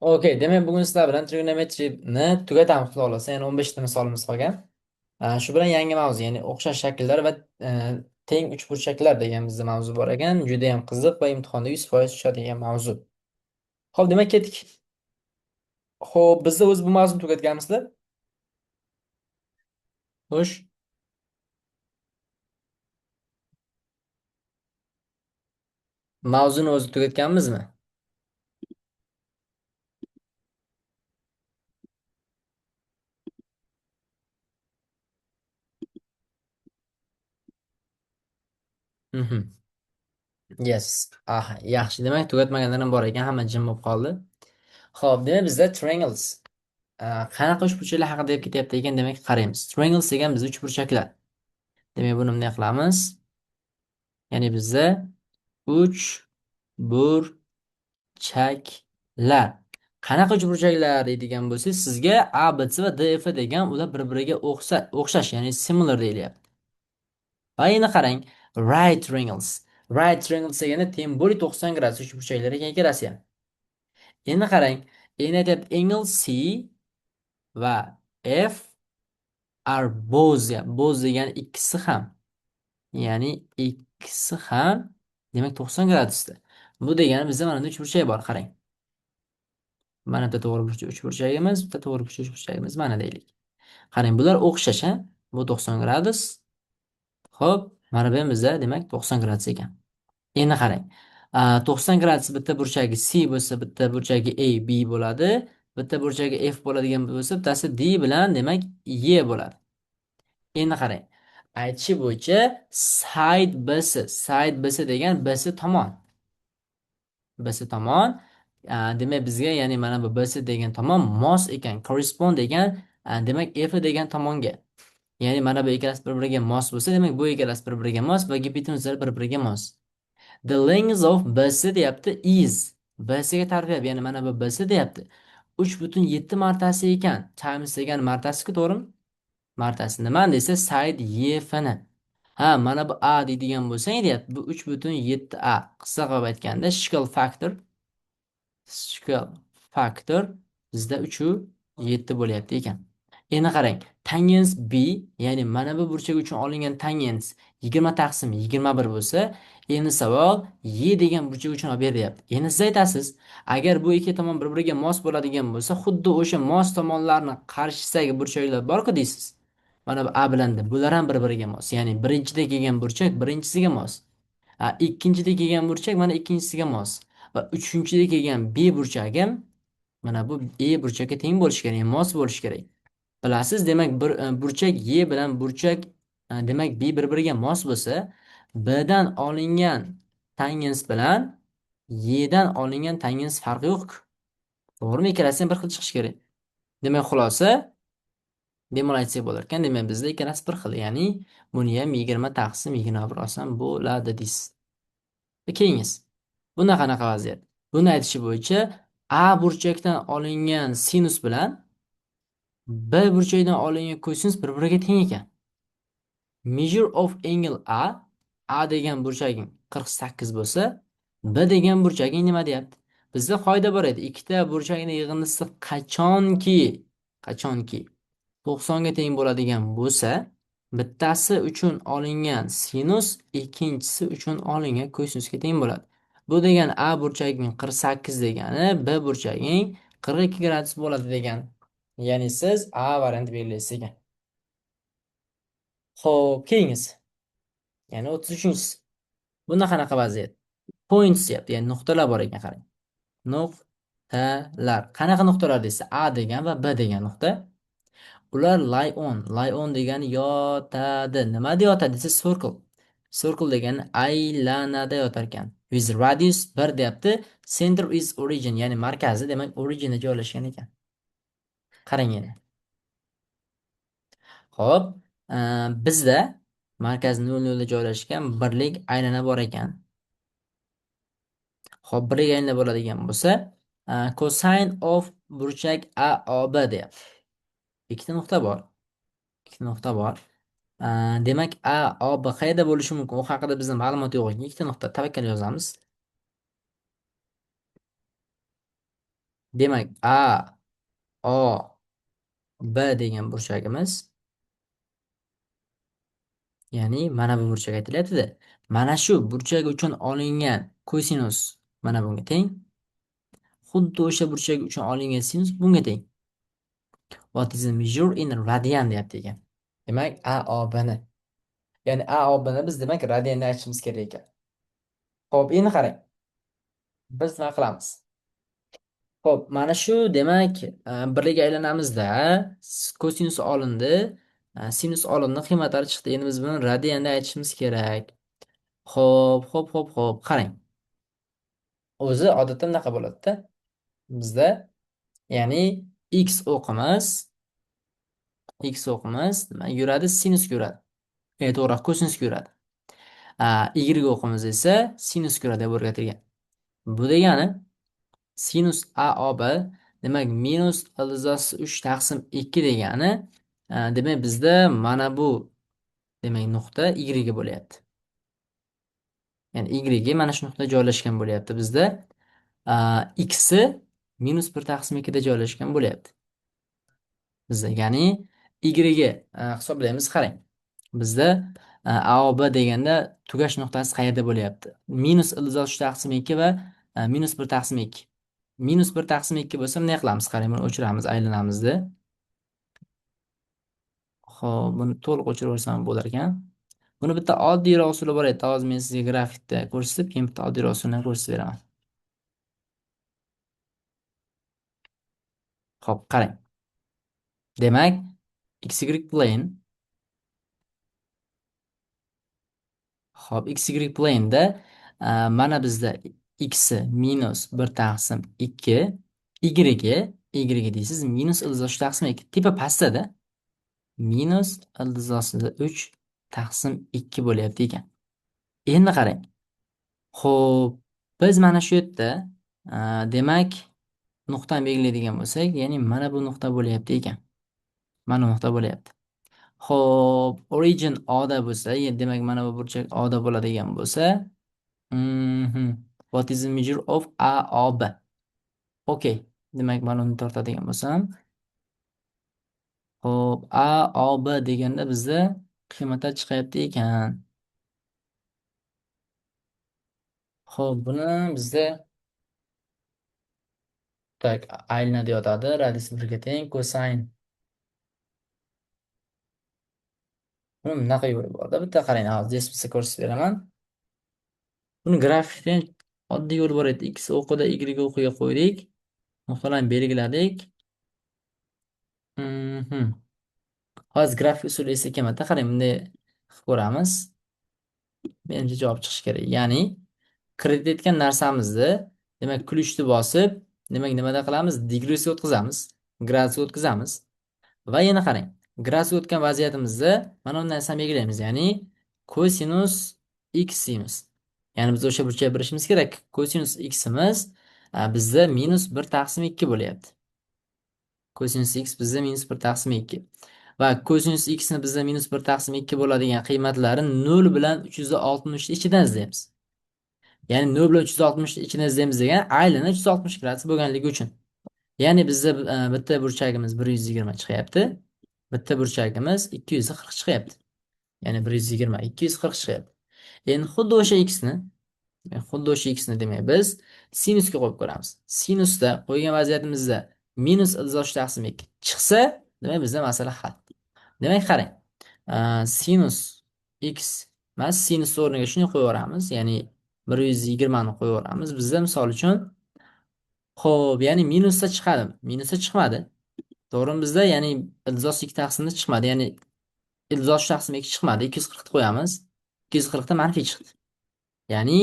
Okey, demak bugun sizlar bilan trigonometriyani tugatamiz xudo xohlasa. Yana 15 ta misolimiz qolgan. Shu bilan yangi mavzu, ya'ni o'xshash shakllar va teng uchburchaklar degan bizda mavzu bor ekan. Juda ham qiziq va imtihonda 100% tushadigan mavzu. Xo'p, demak ketdik. Xo'p, bizda o'zi bu mavzuni tugatganmisizlar? Xo'sh. Mavzuni o'zi tugatganmizmi? Mhm. Yes. Aha, yaxshi. Demak, tugatmaganlar ham bor ekan, hamma jim bo'lib qoldi. Xo'p, demak bizda triangles. Qanaqa uchburchaklar haqida deb ketyapti ekan, demak qaraymiz. Triangles degan bizda uchburchaklar. Demak, buni bunday qilamiz. Ya'ni bizda uch burchaklar. Qanaqa uchburchaklar deydigan bo'lsangiz, sizga A, B, C va D, F degan ular bir-biriga o'xshash, ya'ni similar deyilyapti. Va endi qarang, right triangles. Right triangles degani teng bo'li 90 gradus uchburchaklar ekan ikkalasi ham. Endi qarang, endi aytyapti angle C va F are both, both degani ikkisi ham. Ya'ni ikkisi ham demak 90 gradusda. Bu degani bizda mana bunda uchburchak bor, qarang. Mana bitta to'g'ri burchak uchburchagimiz, bitta to'g'ri burchak uchburchagimiz mana deylik. Qarang, bular o'xshash, ha? Bu 90 gradus. Xo'p, mana bu ham bizda demak 90 gradus ekan. Endi qarang. 90 gradus bitta burchagi C bo'lsa, bitta burchagi A, B bo'ladi. Bitta burchagi F bo'ladigan bo'lsa, bittasi D bilan demak E bo'ladi. Endi qarang. Aytishi bo'yicha side BC, side BC degan BC tomon. BC tomon, demak bizga, ya'ni mana bu BC degan tomon mos ekan, correspond degan, demak F degan tomonga. Ya'ni mana bu ikkalasi bir-biriga mos bo'lsa, demak bu ikkalasi bir-biriga mos va gipotenuzalar bir-biriga mos. The length of BC deyapti is. BC ga ta'riflayapti, ya'ni mana bu BC deyapti. 3.7 martasi ekan. Times degan martasi-ku, to'g'rimi? Martasi nima desa side E F ni. Ha, mana bu A deydigan bo'lsang deyapti. Bu 3.7 A. Qisqa qilib aytganda scale factor, scale factor bizda 3.7 bo'lyapti ekan. Endi qarang, tangens B, ya'ni mana bu burchak uchun olingan tangens 20 taqsim 21 bo'lsa, endi savol E degan burchak uchun olib beryapti. Endi siz aytasiz, agar bu ikki tomon bir-biriga mos bo'ladigan bo'lsa, xuddi o'sha mos tomonlarni qarshisidagi burchaklar bor-ku deysiz. Mana bu A bilan D, bular ham bir-biriga mos. Ya'ni birinchida kelgan burchak birinchisiga mos. Ha, ikkinchida kelgan burchak mana ikkinchisiga mos. Va uchinchida kelgan B burchagi ham mana bu E burchakka teng bo'lishi kerak, mos bo'lishi kerak. Bilasiz, demak bir burchak E bilan burchak, demak B bir-biriga mos bo'lsa, B dan olingan tangens bilan E dan olingan tangens farqi yo'q. To'g'rimi? Ikkalasi ham bir xil chiqishi kerak. Demak, xulosa bemalol aytsak bo'lar ekan. Demak, bizda ikkalasi bir xil, ya'ni buni ham 20 taqsim 21 olsam bo'ladi deysiz. Keyingisi. Bunda qanaqa vaziyat? Buni aytishi bo'yicha A burchakdan olingan sinus bilan B burchakdan olingan kosinus bir-biriga teng ekan. Measure of angle A, A degan burchaging 48 bo'lsa, B degan burchaging nima deyapti? Bizda qoida bor edi. Ikkita burchakning yig'indisi qachonki 90 ga teng bo'ladigan bo'lsa, bittasi uchun olingan sinus ikkinchisi uchun olingan kosinusga teng bo'ladi. Bu degani A burchaging 48 degani, B burchaging 42 gradus bo'ladi degani. Ya'ni siz A varianti belgilaysiz ekan. Xo'p, keyingisi. Ya'ni 33-inchisi. Bunda qanaqa vaziyat? Points deyapti, ya'ni nuqtalar bor ekan, qarang. Nuqtalar. Qanaqa nuqtalar desa, A degan va B degan nuqta. Ular lie on, lie on degani yotadi. Nima deyotadi desa, circle. Circle degani aylanada yotar ekan. With radius 1 deyapti. Center is origin, ya'ni markazi, demak originda joylashgan ekan. Qarang endi. Xo'p, bizda markaz nol nolda joylashgan birlik aylana bor ekan. Xo'p, birlik aylana bo'ladigan bo'lsa, cosine of burchak AOB deyapti. Ikkita nuqta bor. Ikkita nuqta bor. Demak, AOB qayerda bo'lishi mumkin? U haqida bizda ma'lumot yo'q ekan. Ikkita nuqta tavakkal yozamiz. Demak, A, O, B degan burchagimiz, ya'ni mana bu burchak aytilyapti-da. Mana shu burchak uchun olingan kosinus mana bunga teng. Xuddi o'sha burchak uchun olingan sinus bunga teng. What is the measure in radian deyapti ekan. Demak, A O B ni. Ya'ni A O B ni biz demak radianda aytishimiz kerak ekan. Xo'p, endi qarang. Biz nima qilamiz? Xo'p, mana shu demak birlikka aylanamizda kosinus olindi, sinus olindi, qiymatlari chiqdi. Endi biz buni radianda aytishimiz kerak. Xo'p, xo'p, xo'p, xo'p, qarang. O'zi odatda bunaqa bo'ladi-da. Bizda ya'ni x o'qimiz nima yuradi? Sinus yuradi. To'g'riroq kosinus yuradi. Y o'qimiz esa sinus yuradi deb o'rgatilgan. Bu degani sinus AOB demak minus ildizosi 3 taqsim 2 degani, demak bizda mana bu demak nuqta y bo'lyapti. Ya'ni y mana shu nuqtada joylashgan bo'lyapti bizda. X-i minus 1 taqsim 2 da joylashgan bo'lyapti. Bizda ya'ni y hisoblaymiz, qarang. Bizda AOB deganda tugash nuqtasi qayerda bo'lyapti? Minus ildiz 3 taqsim 2 va minus 1 taqsim 2. Minus 1 taqsim 2 bo'lsa bunday qilamiz, qarang, buni o'chiramiz, aylanamizda. Xo'p, buni to'liq o'chirib yuborsam bo'lar ekan. Buni bitta oddiyroq usuli bor edi. Hozir men sizga grafikda ko'rsatib, keyin bitta oddiyroq usulini ko'rsatib beraman. Xo'p, qarang. Demak, XY plane. Xo'p, XY plane'da mana bizda x minus 1 taqsim 2, y deysiz minus ildiz 3 taqsim 2. Tepa pastda minus ildiz ostida 3 taqsim 2 bo'lyapti ekan. Endi qarang. Xo'p, biz mana shu yerda demak nuqtani belgilaydigan bo'lsak, ya'ni mana bu nuqta bo'lyapti ekan. Mana bu nuqta bo'lyapti. Xo'p, origin O da bo'lsa, demak mana bu burchak O da bo'ladigan bo'lsa, what is the measure of AOB? Okay, demak mana uni tortadigan bo'lsam, xo'p, AOB deganda bizda qiymatlar chiqyapti ekan. Xo'p, buni bizda tak aylanadi yotadi, radius 1 ga teng kosayn. Buni bunaqa yo'li borda. Bitta qarang, hozir desmsa ko'rsatib beraman. Buni grafikdan oddiy yo'li bor edi. X o'qida Y o'qiga qo'ydik. Nuqtalarni belgiladik. Hozir grafik usuli esa kelmadi. Qarang, bunday qilib ko'ramiz. Menimcha javob chiqishi kerak. Ya'ni kredit etgan narsamizni, demak, ключni bosib, demak nimada qilamiz? Degreesga o'tkazamiz, gradusga o'tkazamiz. Va yana qarang, gradusga o'tgan vaziyatimizda mana bunday narsani belgilaymiz. Ya'ni kosinus x deymiz. Ya'ni biz o'sha burchakka bilishimiz kerak. Kosinus x'imiz bizda minus 1 taqsim 2 bo'lyapti. Kosinus x bizda minus 1 taqsim 2. Va kosinus x ni bizda minus 1 taqsim 2 bo'ladigan qiymatlari 0 bilan 360 ichidan izlaymiz. Ya'ni 0 bilan 360 ichidan izlaymiz degan aylana 360 gradus bo'lganligi uchun. Ya'ni bizda bitta burchagimiz 120 chiqyapti. Bitta burchagimiz 240 chiqyapti. Ya'ni 120, 240 chiqyapti. Endi xuddi o'sha x ni, xuddi o'sha x ni demak biz sinusga qo'yib ko'ramiz. Sinusda qo'ygan vaziyatimizda minus ildiz 3 taqsim 2 chiqsa, demak bizda masala hal. Demak qarang. Sinus x emas, sinus o'rniga shuni qo'yib yuboramiz, ya'ni 120 ni qo'yib yuboramiz. Bizda misol uchun, xo'p, ya'ni minusda chiqadi. Minusda chiqmadi. To'g'rimi bizda? Ya'ni ildiz 2 taqsimda chiqmadi. Ya'ni ildiz 3 taqsim 2 chiqmadi. 240 ni qo'yamiz. 240 ta manfiy chiqdi. Ya'ni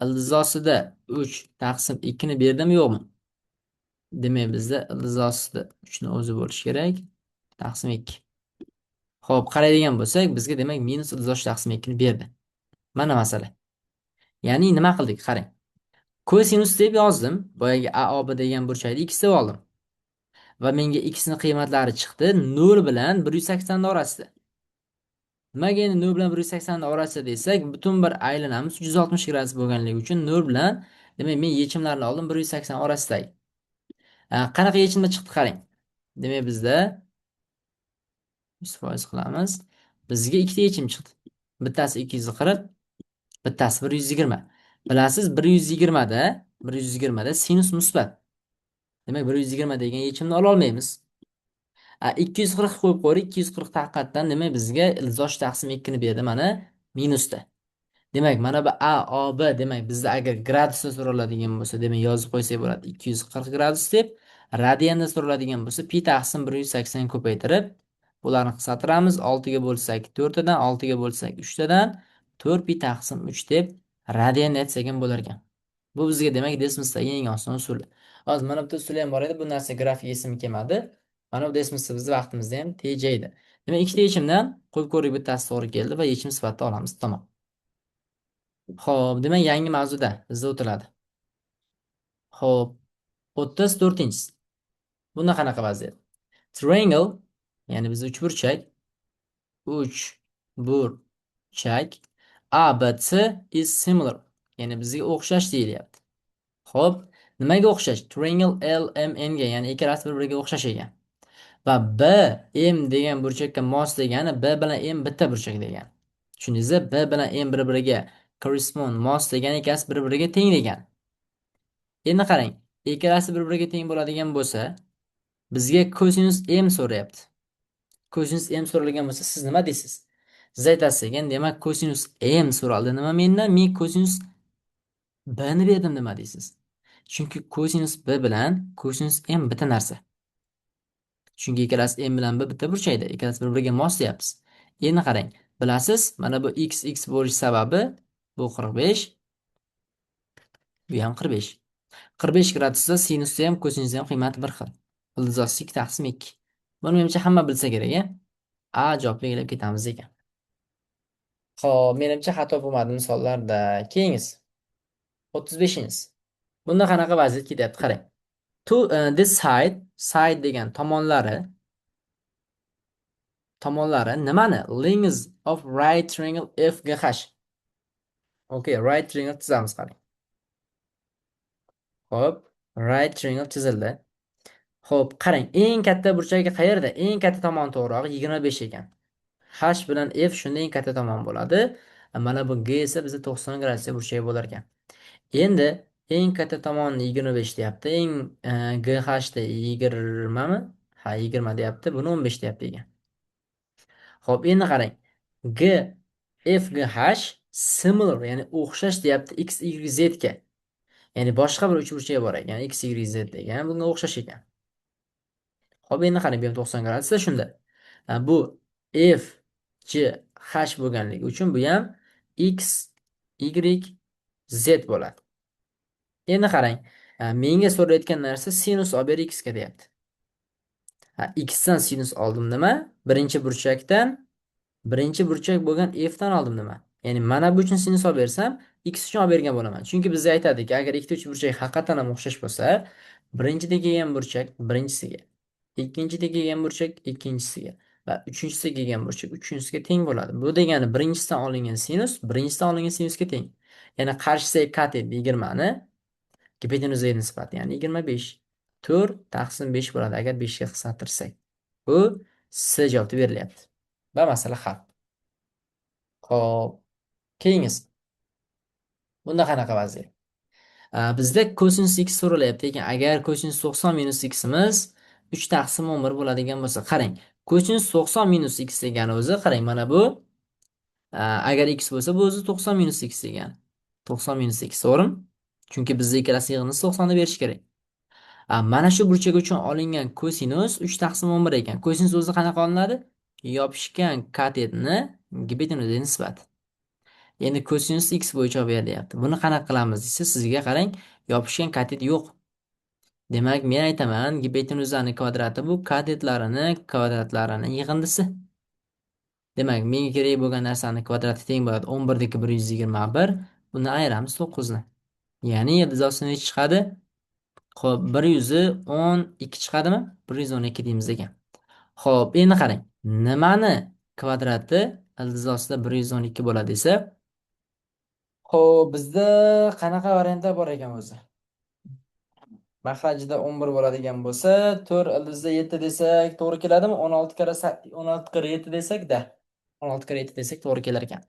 ildiz ostida 3 taqsim 2 ni berdimi yo'qmi? Demak bizda ildiz ostida 3 ni o'zi bo'lishi kerak. Taqsim 2. Xo'p, qaraydigan bo'lsak, bizga demak minus ildiz 3 taqsim 2 ni berdi. Mana masala. Ya'ni nima qildik? Qarang. Kosinus deb yozdim. Boyagi AOB degan burchakni x deb oldim. Va menga x ni qiymatlari chiqdi 0 bilan 180 orasida. Nimaga endi 0 bilan 180 orasida desak, butun bir aylanamiz 360 gradus bo'lganligi uchun 0 bilan, demak men yechimlarni oldim 180 orasidagi. Qanaqa yechimda chiqdi qarang. Demak, bizda 100% qilamiz. Bizga ikkita yechim chiqdi. Bittasi 240, bittasi 120. Bilasiz, 120 da sinus musbat. Demak, 120 degan yechimni ola olmaymiz. 240 qo'yib qo'ydik. 240 haqiqatdan demak bizga ildizosh taqsim 2 ni berdi mana minusda. Demak, mana bu A, O, B demak bizda agar gradusda so'raladigan bo'lsa, demak yozib qo'ysak bo'ladi 240 gradus deb. Radianda so'raladigan bo'lsa, pi taqsim 180 ko'paytirib, bularni qisqartiramiz. 6 ga bo'lsak 4 tadan, 6 ga bo'lsak 3 tadan 4 pi taqsim 3 deb radian aytsak ham bo'lar ekan. Bu bizga demak Desmosdagi eng oson usuli. Hozir mana bitta usuli ham bor edi. Bu narsa grafik esim kelmadi. Mana bu Desmosda bizni vaqtimizda ham tejaydi. Demak, ikkita yechimdan qo'yib ko'rdik, bittasi to'g'ri keldi va yechim sifatida olamiz. Tamom. Xo'p, demak yangi mavzuda bizda o'tiladi. Xo'p, 34-inchisi. Bunda qanaqa vaziyat? Triangle, ya'ni bizda uchburchak, 3 burchak A, B, C is similar. Ya'ni bizga o'xshash deyilyapti. Xo'p, nimaga o'xshash? Triangle L, M, N ga, ya'ni ikkalasi bir-biriga o'xshash ekan. Va B, M degan burchakka mos degani B bilan M bitta burchak degani. Tushundingizmi? B bilan M bir-biriga correspond, mos degani ikkalasi bir-biriga teng degani. Endi qarang, ikkalasi bir-biriga teng bo'ladigan bo'lsa, bizga kosinus M so'rayapti. Kosinus M so'ralgan bo'lsa, siz nima deysiz? Siz aytasiz ekan, demak kosinus M so'raldi nima mendan? Men kosinus B ni berdim nima deysiz? Chunki kosinus B bilan kosinus M bitta narsa. Chunki ikkalasi M bilan B bitta burchakda, ikkalasi bir-biriga mos deyapmiz. Endi qarang, bilasiz, mana bu x x bo'lish sababi bu 45, bu ham 45. 45 gradusda sinusda ham kosinusda ham qiymati bir xil. Ildizosi 2 taqsim 2. Buni menimcha hamma bilsa kerak, a? A javob belgilab ketamiz ekan. Xo'p, menimcha xato bo'lmadi misollarda. Keyingisi. 35-inchisi. Bunda qanaqa vaziyat ketyapti qarang. To this side, side degan tomonlari nimani? Lengths of right triangle FGH. Okay, right triangle chizamiz qarang. Xo'p, right triangle chizildi. Xo'p, qarang, eng katta burchagi qayerda? Eng katta tomon to'g'rirog'i 25 ekan. H bilan F shunda eng katta tomon bo'ladi. Mana bu G esa bizda 90 gradusga burchak bo'lar ekan. Endi eng katta tomonni 25 deyapti. Eng GH da 20 mi? Ha, 20 deyapti. Buni 15 deyapti ekan. Xo'p, endi qarang. G F G H similar, ya'ni o'xshash deyapti X Y Z ga. Ya'ni boshqa bir uchburchak bor ekan, X Y Z degan, bunga o'xshash ekan. Xo'p, endi qarang, bu ham 90 gradusda shunda. Bu F G H bo'lganligi uchun bu ham X Y Z bo'ladi. Endi qarang, menga so'rayotgan narsa sinus olib ber x ga deyapti. Ha, x dan sinus oldim nima? Birinchi burchakdan birinchi burchak bo'lgan f dan oldim nima? Ya'ni mana bu uchun sinus olib bersam, x uchun olib bergan bo'laman. Chunki bizga aytadiki, agar ikkita uchburchak haqiqatan ham o'xshash bo'lsa, birinchida kelgan burchak birinchisiga, ikkinchida kelgan burchak ikkinchisiga va uchinchisida kelgan burchak uchinchisiga teng bo'ladi. Bu degani birinchisidan olingan sinus birinchisidan olingan sinusga teng. Ya'ni qarshisidagi katet 20 ni gipotenuzaga nisbati, ya'ni 25. 4 taqsim 5 bo'ladi agar 5 ga qisqartirsak. Bu C javobda berilyapti. Va masala hal. Xo'p, keyingisi. Bunda qanaqa vaziyat? Bizda kosinus x so'ralyapti ekan. Agar kosinus 90 minus ximiz 3 taqsim 11 bo'ladigan bo'lsa, qarang. Kosinus 90 minus x degani o'zi, qarang, mana bu agar x bo'lsa, bu o'zi 90 minus x degani. 90 minus x, to'g'rimi? Chunki bizda ikkalasi yig'indisi 90 ni berish kerak. Mana shu burchak uchun olingan kosinus 3 taqsim 11 ekan. Kosinus o'zi qanaqa olinadi? Yopishgan katetni gipotenuzaga nisbati. Endi kosinus x bo'yicha olib ber deyapti. Buni qanaqa qilamiz desa, sizga qarang, yopishgan katet yo'q. Demak, men aytaman, gipotenuzani kvadrati bu katetlarini kvadratlarini yig'indisi. Demak, menga kerak bo'lgan narsani kvadrati teng bo'ladi 11 diki 121. Buni ayiramiz 9 ni. Ya'ni ildizosi necha chiqadi? Xo'p, 112 chiqadimi? 112 deymiz ekan. Xo'p, endi qarang. Nimani kvadrati ildiz ostida 112 bo'ladi desa, xo'p, bizda qanaqa variantlar bor ekan o'zi? Mahrajida 11 bo'ladigan bo'lsa, 4 ildizda 7 desak to'g'ri keladimi? 16 karra 16 karra 7 desak da. 16 karra 7 desak to'g'ri kelar ekan.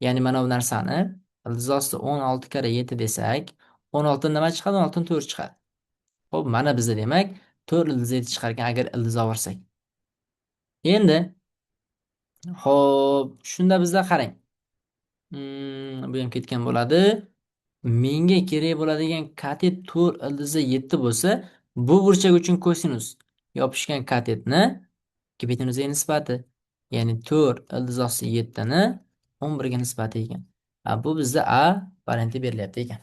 Ya'ni mana bu narsani ildiz osti 16 karra 7 desak, 16 nima chiqadi? 16 4 chiqadi. Xo'p, mana bizda demak 4 ildiz 7 chiqar ekan agar ildiz olsak. Endi xo'p, shunda bizda qarang. Bu ham ketgan bo'ladi. Menga kerak bo'ladigan katet 4 ildizi 7 bo'lsa, bu burchak uchun kosinus yopishgan katetni gipotenuzaga nisbati, ya'ni 4 ildiz osti 7 ni 11 ga nisbati ekan. Bu bizda A varianti berilyapti ekan.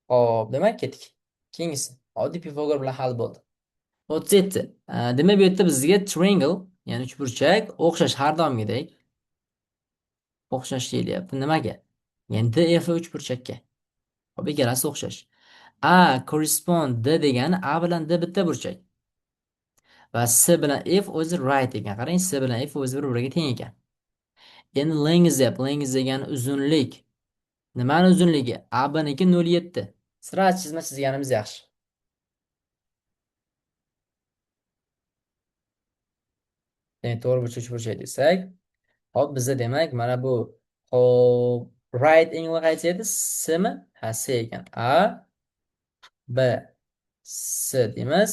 Xo'p, demak ketdik. Keyingisi oddiy Pifagor bilan hal bo'ldi. 37. Demak bu yerda bizga triangle, ya'ni uchburchak o'xshash har doimgidek o'xshash deyilyapti. Nimaga? Ya'ni DF uchburchakka. Xo'p, ikkalasi o'xshash. A correspond D degani A bilan D bitta burchak. Va S bilan F o'zi right ekan. Qarang, S bilan F o'zi bir-biriga teng ekan. Endi length deyapti. Length degani uzunlik. Nimani uzunligi? A B niki 0.7. Sira chizma chizganimiz yaxshi. Demak, to'g'ri burchak uchburchak desak, hop, bizda demak mana bu hop right angle qaysi edi? S mi? Ha, S ekan. A B S deymiz.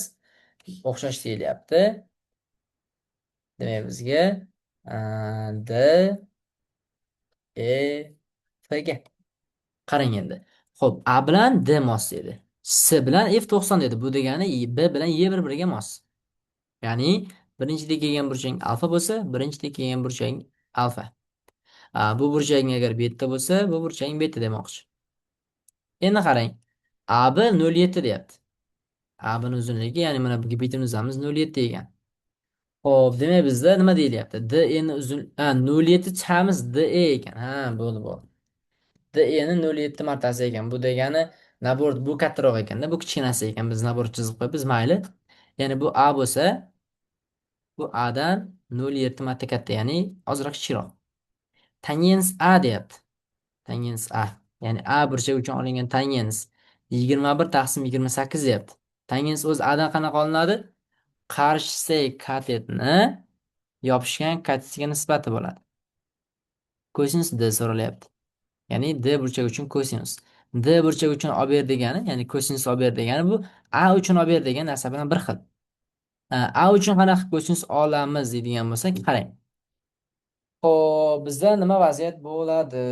O'xshash deyilyapti. Demak, bizga D E F ga. Qarang endi. Xo'p, A bilan D mos edi. S bilan F 90 dedi. Bu degani B bilan E bir-biriga mos. Ya'ni birinchida kelgan burchak alfa bo'lsa, birinchida kelgan burchak alfa. Bu burchak agar beta bo'lsa, bu burchak beta demoqchi. Endi qarang. AB 0.7 deyapti. AB ning uzunligi, ya'ni mana bu gipotenuzamiz 0.7 ekan. Xo'p, demak bizda nima deyilyapti? D E ni uzun, 0.7 chamiz DE ekan. Ha, bo'ldi, bo'ldi. DE ni 0.7 martasi ekan. Bu degani nabor bu kattaroq ekanda, bu kichkinasi ekan. Biz nabor chizib qo'yibmiz, mayli. Ya'ni bu A bo'lsa, bu A dan 0.7 marta katta, ya'ni ozroq kichikroq. Tangens A deyapti. Tangens A. Ya'ni A burchak uchun olingan tangens 21 taqsim 28 deyapti. Tangens o'zi A dan qanaqa olinadi? Qarshisidagi katetni yopishgan katetiga nisbati bo'ladi. Kosinus D so'ralyapti. Ya'ni D burchak uchun kosinus. D burchak uchun olib ber degani, ya'ni kosinus olib ber degani bu A uchun olib ber degan narsa bilan bir xil. A uchun qanaqa kosinus olamiz deydigan bo'lsak, qarang. Xo'p, bizda nima vaziyat bo'ladi?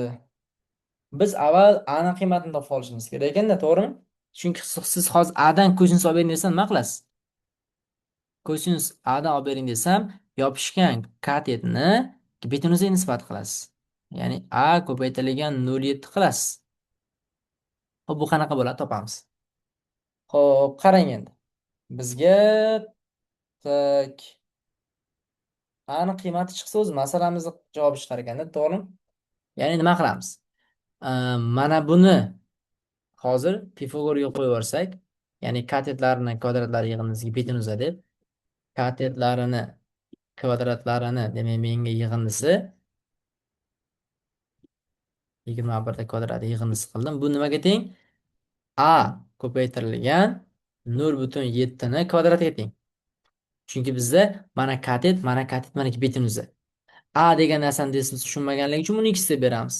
Biz avval A ning qiymatini topib olishimiz kerak ekanda, to'g'rimi? Chunki siz hozir A dan kosinus olib bering desam nima qilasiz? Kosinus A dan olib bering desam, yopishgan katetni gipotenuzaga nisbat qilasiz. Ya'ni A ko'paytirilgan 0.7 qilasiz. Xo'p, bu qanaqa bo'ladi topamiz. Xo'p, qarang endi. Bizga tak A ning qiymati chiqsa o'zi masalamizni javobi chiqar ekanda, to'g'rimi? Ya'ni nima qilamiz? Mana buni hozir Pifagorga qo'yib yuborsak, ya'ni katetlarni kvadratlari yig'indisi gipotenuza deb, katetlarini kvadratlarini demak menga yig'indisi 21 ta kvadrat yig'indisi qildim. Bu nimaga teng? A ko'paytirilgan 0.7 ni kvadratiga teng. Chunki bizda mana katet, mana katet, mana gipotenuza. A degan narsani desimiz tushunmaganligi uchun buni x deb beramiz.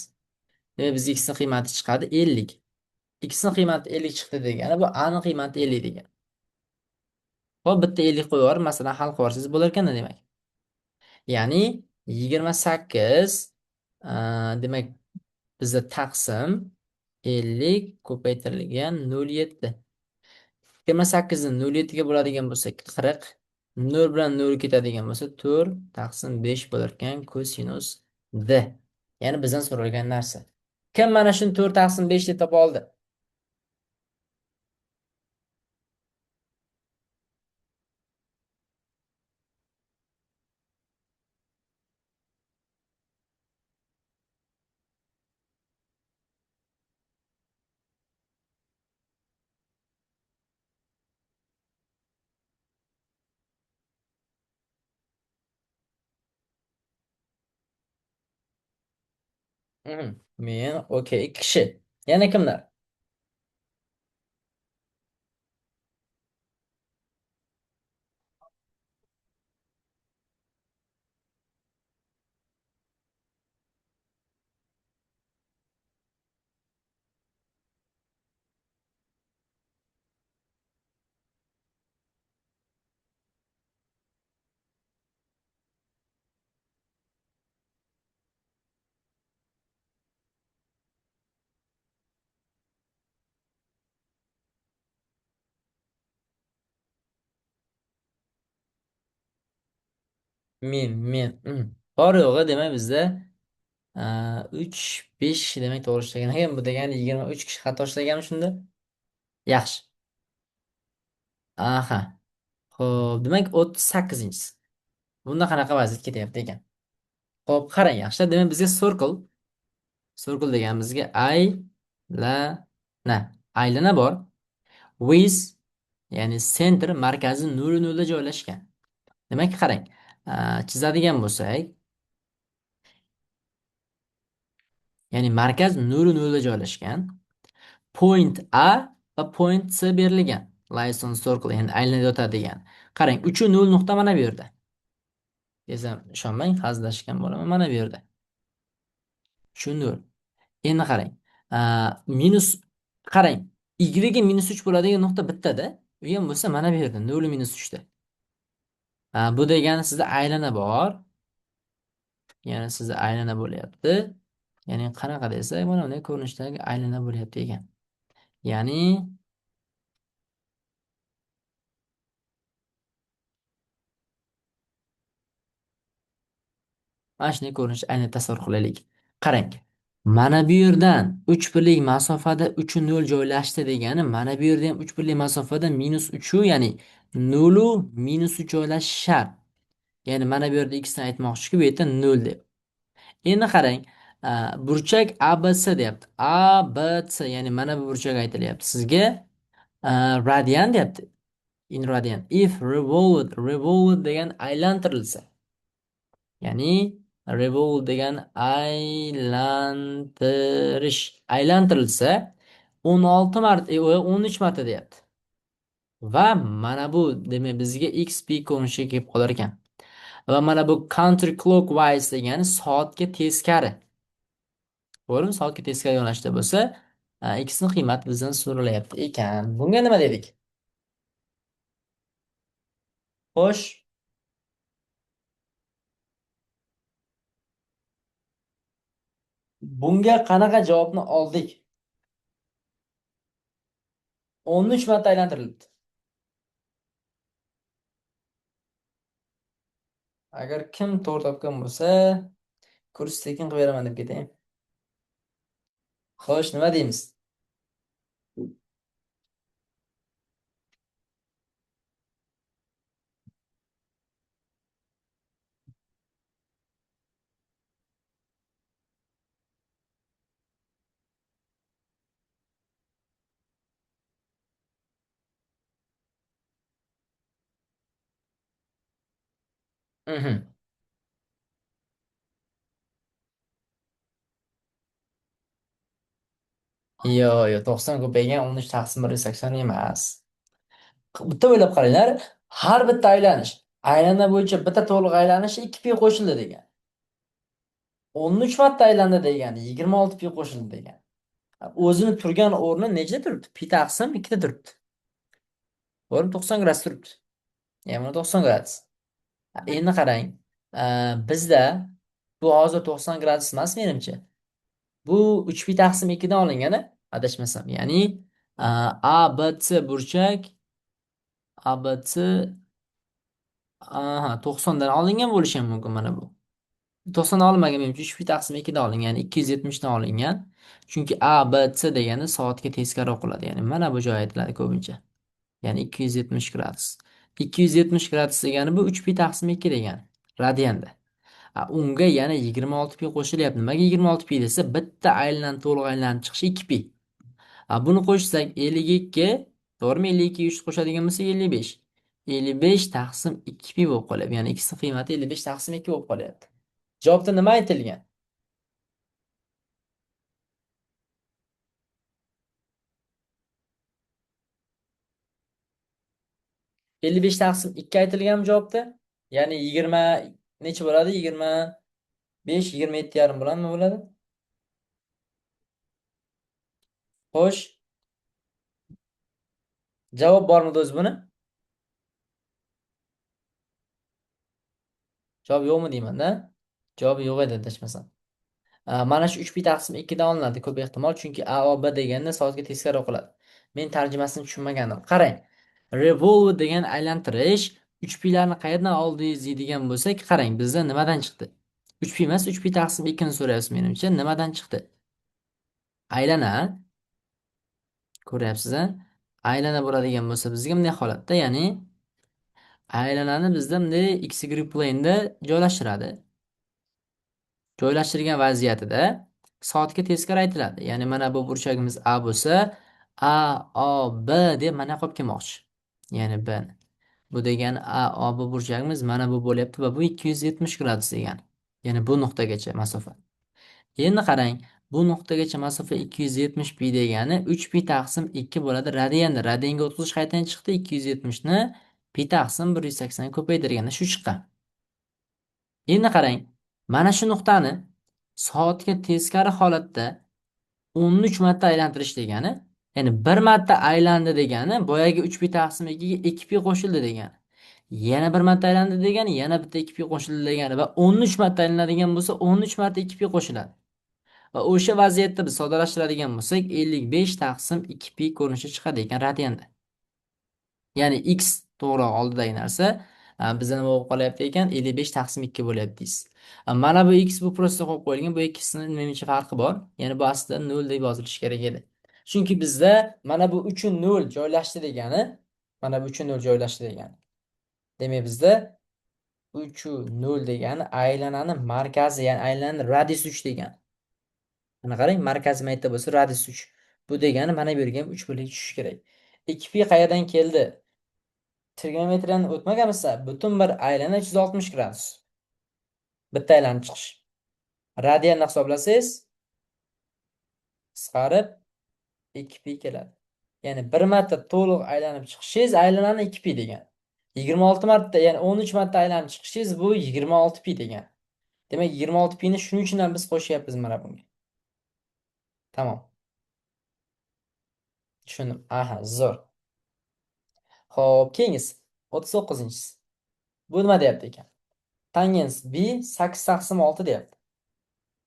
Demak, bizga x ning qiymati chiqadi 50. X ning qiymati 50 chiqdi degani bu A ning qiymati 50 degani. Xo'p, bitta 50 qo'yib yuborib, masalan, hal qilib yuborsangiz bo'lar ekanda demak. Ya'ni 28, demak bizda taqsim 50 ko'paytirilgan 0.7. 28 ni 0.7 ga bo'ladigan bo'lsak 40, 0 bilan 0 ketadigan bo'lsa 4 taqsim 5 bo'lar ekan kosinus D. Ya'ni bizdan so'ralgan narsa. Kim mana shuni 4 taqsim 5 deb topa oldi? Men, okey, 2 kishi. Yana kimlar? Men. Bor yo'g'i demak bizda 3 5 kishi demak to'g'ri ishlagan ekan. Bu degani 23 kishi xato ishlaganmi shunda? Yaxshi. Aha. Xo'p, demak 38-inchisi. Bunda qanaqa vaziyat ketyapti ekan? Xo'p, qarang, yaxshi. Demak bizga circle deganimizga aylana, aylana bor. With, ya'ni center, markazi nol nolda joylashgan. Demak, qarang, chizadigan bo'lsak, ya'ni markaz nol nolda joylashgan. Point A va point C berilgan. Lies on circle, ya'ni aylanib yotadi degan. Qarang, uch nol nuqta mana bu yerda. Desam ishonmang, hazillashgan bo'laman, mana bu yerda. Uch nol. Endi qarang. Minus qarang, y ga minus 3 bo'ladigan nuqta bittada. U ham bo'lsa mana bu yerda nol minus uchda. Bu degani sizda aylana bor. Ya'ni sizda aylana bo'lyapti. Ya'ni qanaqa desak, mana bunday ko'rinishdagi aylana bo'lyapti ekan. Ya'ni mana shunday ko'rinishda ayni tasavvur qilaylik. Qarang. Mana bu yerdan 3 birlik masofada uch nol joylashdi degani, mana bu yerda ham 3 birlik masofada minus uch, ya'ni nol u minus uch joylashishi shart. Ya'ni mana bu yerda x ni aytmoqchiki, bu yerda 0 deb. Endi qarang, burchak ABC deyapti. ABC, ya'ni mana bu burchak aytilyapti sizga. Radian deyapti. In radian. If revolved, revolved degan aylantirilsa. Ya'ni revolve degan aylantirish, aylantirilsa 16 marta, 13 marta deyapti. Va mana bu demak bizga XP ko'rinishiga kelib qolar ekan. Va mana bu counterclockwise degani soatga teskari. To'g'rimi? Soatga teskari yo'nalishda bo'lsa, x ning qiymati bizdan so'ralyapti ekan. Bunga nima dedik? Xo'sh. Bunga qanaqa javobni oldik? 13 marta aylantirilibdi. Agar kim to'g'ri topgan bo'lsa, kurs tekin qilib beraman deb ketayim. Xo'sh, nima deymiz? Yo'q, yo'q, 90 ko'paygan 13 taqsim 180 emas. Bitta o'ylab qaranglar, har bitta aylanish, aylana bo'yicha bitta to'liq aylanish 2 pi qo'shildi degan. 13 marta aylandi degani 26 pi qo'shildi degan. O'zini turgan o'rni nechida turibdi? Pi taqsim 2da turibdi. To'g'rimi? 90 gradus turibdi. Ya'ni buni 90 gradus. Endi qarang, bizda bu hozir 90 gradus emas menimcha. Bu 3 pi taqsim 2dan olingan, adashmasam. Ya'ni ABC burchak ABC, aha, 90dan olingan bo'lishi ham mumkin mana bu. 90dan olinmagan menimcha, 3 pi taqsim 2dan olingan, ya'ni 270dan olingan. Chunki ABC degani soatga teskari o'qiladi. Ya'ni mana bu joy aytiladi ko'pincha. Ya'ni 270 gradus. 270 gradus degani bu 3 pi taqsim 2 degani radianda. Unga yana 26 pi qo'shilyapti. Nimaga 26 pi desa, bitta aylanib to'liq aylanib chiqishi 2 pi. Buni qo'shsak 52, to'g'rimi? 52 3 qo'shadigan bo'lsak 55. 55 taqsim 2 pi bo'lib qolyapti. Ya'ni x ning qiymati 55 taqsim 2 bo'lib qolyapti. Javobda nima aytilgan? 55 taqsim 2 aytilganmi javobda? Ya'ni 20 necha bo'ladi? 25, yigirma yetti yarim bo'ladimi bo'ladi? Xo'sh. Javob bormidi o'zi buni? Javob yo'qmi deyman-da? Javob yo'q edi adashmasam. Mana shu 3 pi taqsim 2dan olinadi ko'p ehtimol, chunki A O B deganda soatga teskari o'qiladi. Men tarjimasini tushunmagandim. Qarang. Revolve degan aylantirish 3 pilarni qayerdan oldingiz deydigan bo'lsak, qarang, bizda nimadan chiqdi? 3 pi emas, 3 pi taqsim 2 ni so'rayapsiz menimcha. Nimadan chiqdi? Aylana, ko'ryapsiz a? Aylana bo'ladigan bo'lsa bizga bunday holatda, ya'ni aylanani bizda bunday x y plane'da joylashtiradi. Joylashtirgan vaziyatida soatga teskari aytiladi. Ya'ni mana bu burchagimiz A bo'lsa, A O B deb mana qolib kelmoqchi. Ya'ni B. Bu degani A O B burchagimiz mana bu bo'lyapti va bu 270 gradus degani. Ya'ni bu nuqtagacha masofa. Endi qarang, bu nuqtagacha masofa 270 pi degani 3 pi taqsim 2 bo'ladi radianda. Radianga o'tkazish qayerdan chiqdi? 270 ni pi taqsim 180 ga ko'paytirganda shu chiqqan. Endi qarang, mana shu nuqtani soatga teskari holatda 13 marta aylantirish degani, ya'ni bir marta aylandi degani, boyagi 3 pi taqsim 2 ga 2 pi qo'shildi degani. Yana bir marta aylandi degani, yana bitta 2 pi qo'shildi degani va 13 marta aylanadigan bo'lsa, 13 marta 2 pi qo'shiladi. Va o'sha vaziyatda biz sodalashtiradigan bo'lsak, 55 taqsim 2 pi ko'rinishi chiqadi ekan radianda. Ya'ni x to'g'ri oldidagi narsa bizda nima bo'lib qolyapti ekan? 55 taqsim 2 bo'lyapti deysiz. Mana bu x bu просто qo'yib qo'yilgan, bu ikkisini menimcha farqi bor. Ya'ni bu aslida 0 deb yozilishi kerak edi. Chunki bizda mana bu 3 0 joylashdi degani, mana bu 3 0 joylashdi degani. Demak, bizda 3 0 degani aylanani markazi, ya'ni aylanani radiusi 3 degani. Mana qarang, markazi mayda bo'lsa radius 3. Bu degani mana bu yerga ham 3 bo'lak tushishi kerak. 2 pi qayerdan keldi? Trigonometriyadan o'tmaganmizsa, butun bir aylana 360 gradus. Bitta aylanib chiqish. Radianni hisoblasangiz, qisqarib 2 pi keladi. Ya'ni bir marta to'liq aylanib chiqishingiz aylanani 2 pi degan. 26 marta, ya'ni 13 marta aylanib chiqishingiz bu 26 pi degan. Demak, 26 pini shuning uchun ham biz qo'shyapmiz mana bunga. Tamom. Tushundim. Aha, zo'r. Xo'p, keyingisi 39-inchisi. Bu nima deyapti ekan? Tangens B 8 taqsim 6 deyapti.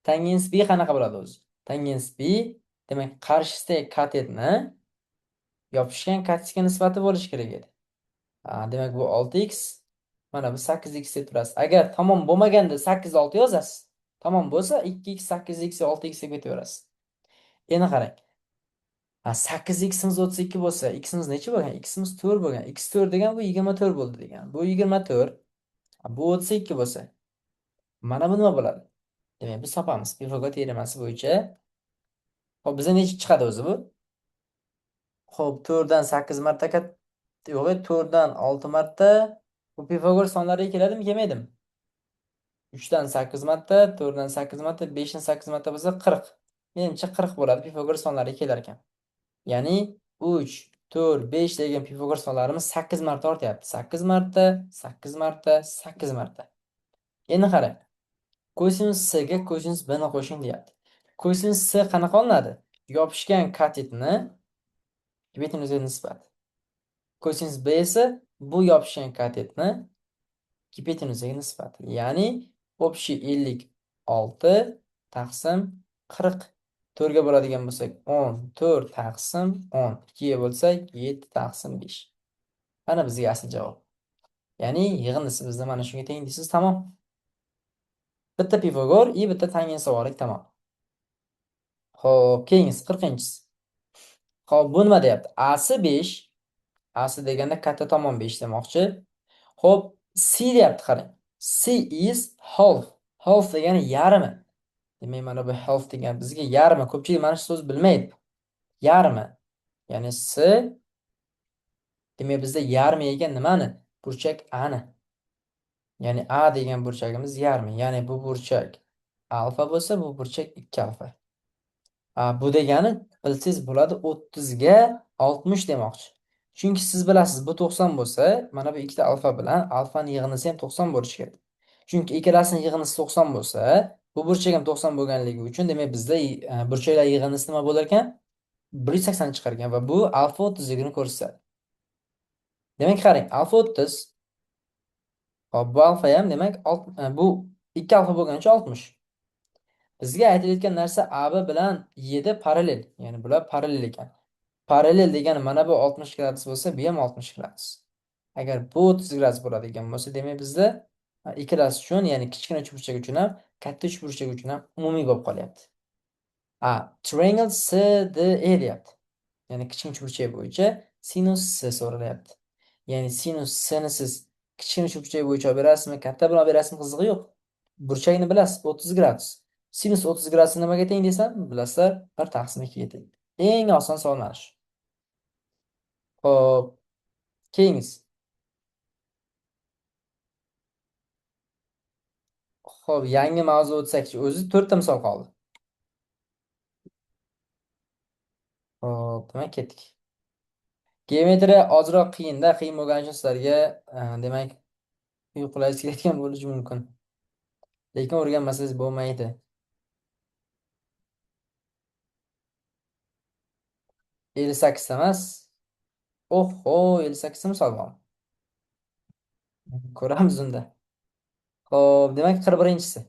Tangens B qanaqa bo'ladi o'zi? Tangens B demak qarshisidagi katetni yopishgan katetga nisbati bo'lishi kerak edi. Demak bu 6x, mana bu 8x deb turasiz. Agar tamom bo'lmaganda 8 6 yozasiz. Tamom bo'lsa 2x 8x 6x deb ketaverasiz. Endi qarang. 8x'imiz 32 bo'lsa, x'imiz necha bo'lgan? X'imiz 4 bo'lgan. X 4 degan bu 24 bo'ldi degan. Bu 24. Bu 32 bo'lsa, mana bu nima bo'ladi? Demak, biz topamiz. Pifagor teoremasi bo'yicha. Xo'p, bizga necha chiqadi o'zi bu? Xo'p, 4 dan 8 marta yo'q, 4 dan 6 marta. Bu Pifagor sonlariga keladimi, kelmaydimi? 3 dan 8 marta, 4 dan 8 marta, 5 dan 8 marta bo'lsa 40. Menimcha 40 bo'ladi Pifagor sonlariga kelar ekan. Ya'ni 3, 4, 5 degan Pifagor sonlarimiz 8 marta ortyapti. 8 marta, 8 marta, 8 marta. Endi qarang. Kosinus C ga kosinus B ni qo'shing deyapti. Kosinus C qanaqa olinadi? Yopishgan katetni gipotenuzga nisbat. Kosinus B esa bu yopishgan katetni gipotenuzga nisbati. Ya'ni общий 56 taqsim 40. 4 ga bo'ladigan bo'lsak 10, 4 taqsim 10. 2 ga bo'lsak 7 taqsim 5. Mana bizga asl javob. Ya'ni yig'indisi bizda mana shunga teng deysiz, tamom. Bitta Pifagor и bitta tangens savollik tamom. Xo'p, keyingisi 40-inchisi. Xo'p, bu nima deyapti? Asi 5. Asi deganda katta tomon 5 demoqchi. Xo'p, C deyapti, qarang. C is half. Half degani yarmi. Demak, mana bu half degan bizga yarmi. Ko'pchilik mana shu so'zni bilmaydi. Yarmi. Ya'ni C demak bizda yarmi ekan nimani? Burchak A ni. Ya'ni A degan burchagimiz yarmi. Ya'ni bu burchak alfa bo'lsa, bu burchak 2 alfa. Bu degani bilsangiz bo'ladi 30 ga 60 demoqchi. Chunki siz bilasiz, bu 90 bo'lsa, mana bu ikkita alfa bilan alfani yig'indisi ham 90 bo'lishi kerak. Chunki ikkalasini yig'indisi 90 bo'lsa, bu burchak ham 90 bo'lganligi uchun, demak bizda burchaklar yig'indisi nima bo'lar ekan? 180 chiqar ekan va bu alfa 30 ligini ko'rsatadi. Demak, qarang, alfa 30. Hop, bu alfa ham demak bu 2 alfa bo'lgani uchun 60. Bizga aytilayotgan narsa AB bilan YD parallel. Ya'ni bular parallel ekan. Parallel degani mana bu 60 gradus bo'lsa, bu ham 60 gradus. Agar bu 30 gradus bo'ladigan bo'lsa, demak bizda ikkalasi uchun, ya'ni kichkina uchburchak uchun ham, katta uchburchak uchun ham umumiy bo'lib qolyapti. A, triangle CDE deyapti. Ya'ni kichkina uchburchak bo'yicha sinus C so'ralyapti. Ya'ni sinus C ni siz kichkina uchburchak bo'yicha olib berasizmi, katta bilan olib berasizmi, qizig'i yo'q. Burchakni bilasiz, 30 gradus. Sinus 30 gradus nimaga teng desam, bilasizlar, 1 taqsim 2 ga teng. Eng oson savol mana shu. Xo'p, keyingisi. Xo'p, yangi mavzu o'tsakchi, o'zi 4 ta misol qoldi. Xo'p, demak ketdik. Geometriya ozroq qiyinda, qiyin bo'lgani uchun sizlarga demak uyqulaysiz kelayotgan bo'lishi mumkin. Lekin o'rganmasangiz bo'lmaydi. 58 ta emas. Oho, 58 ta misol bor. Ko'ramiz unda. Xo'p, demak 41-inchisi.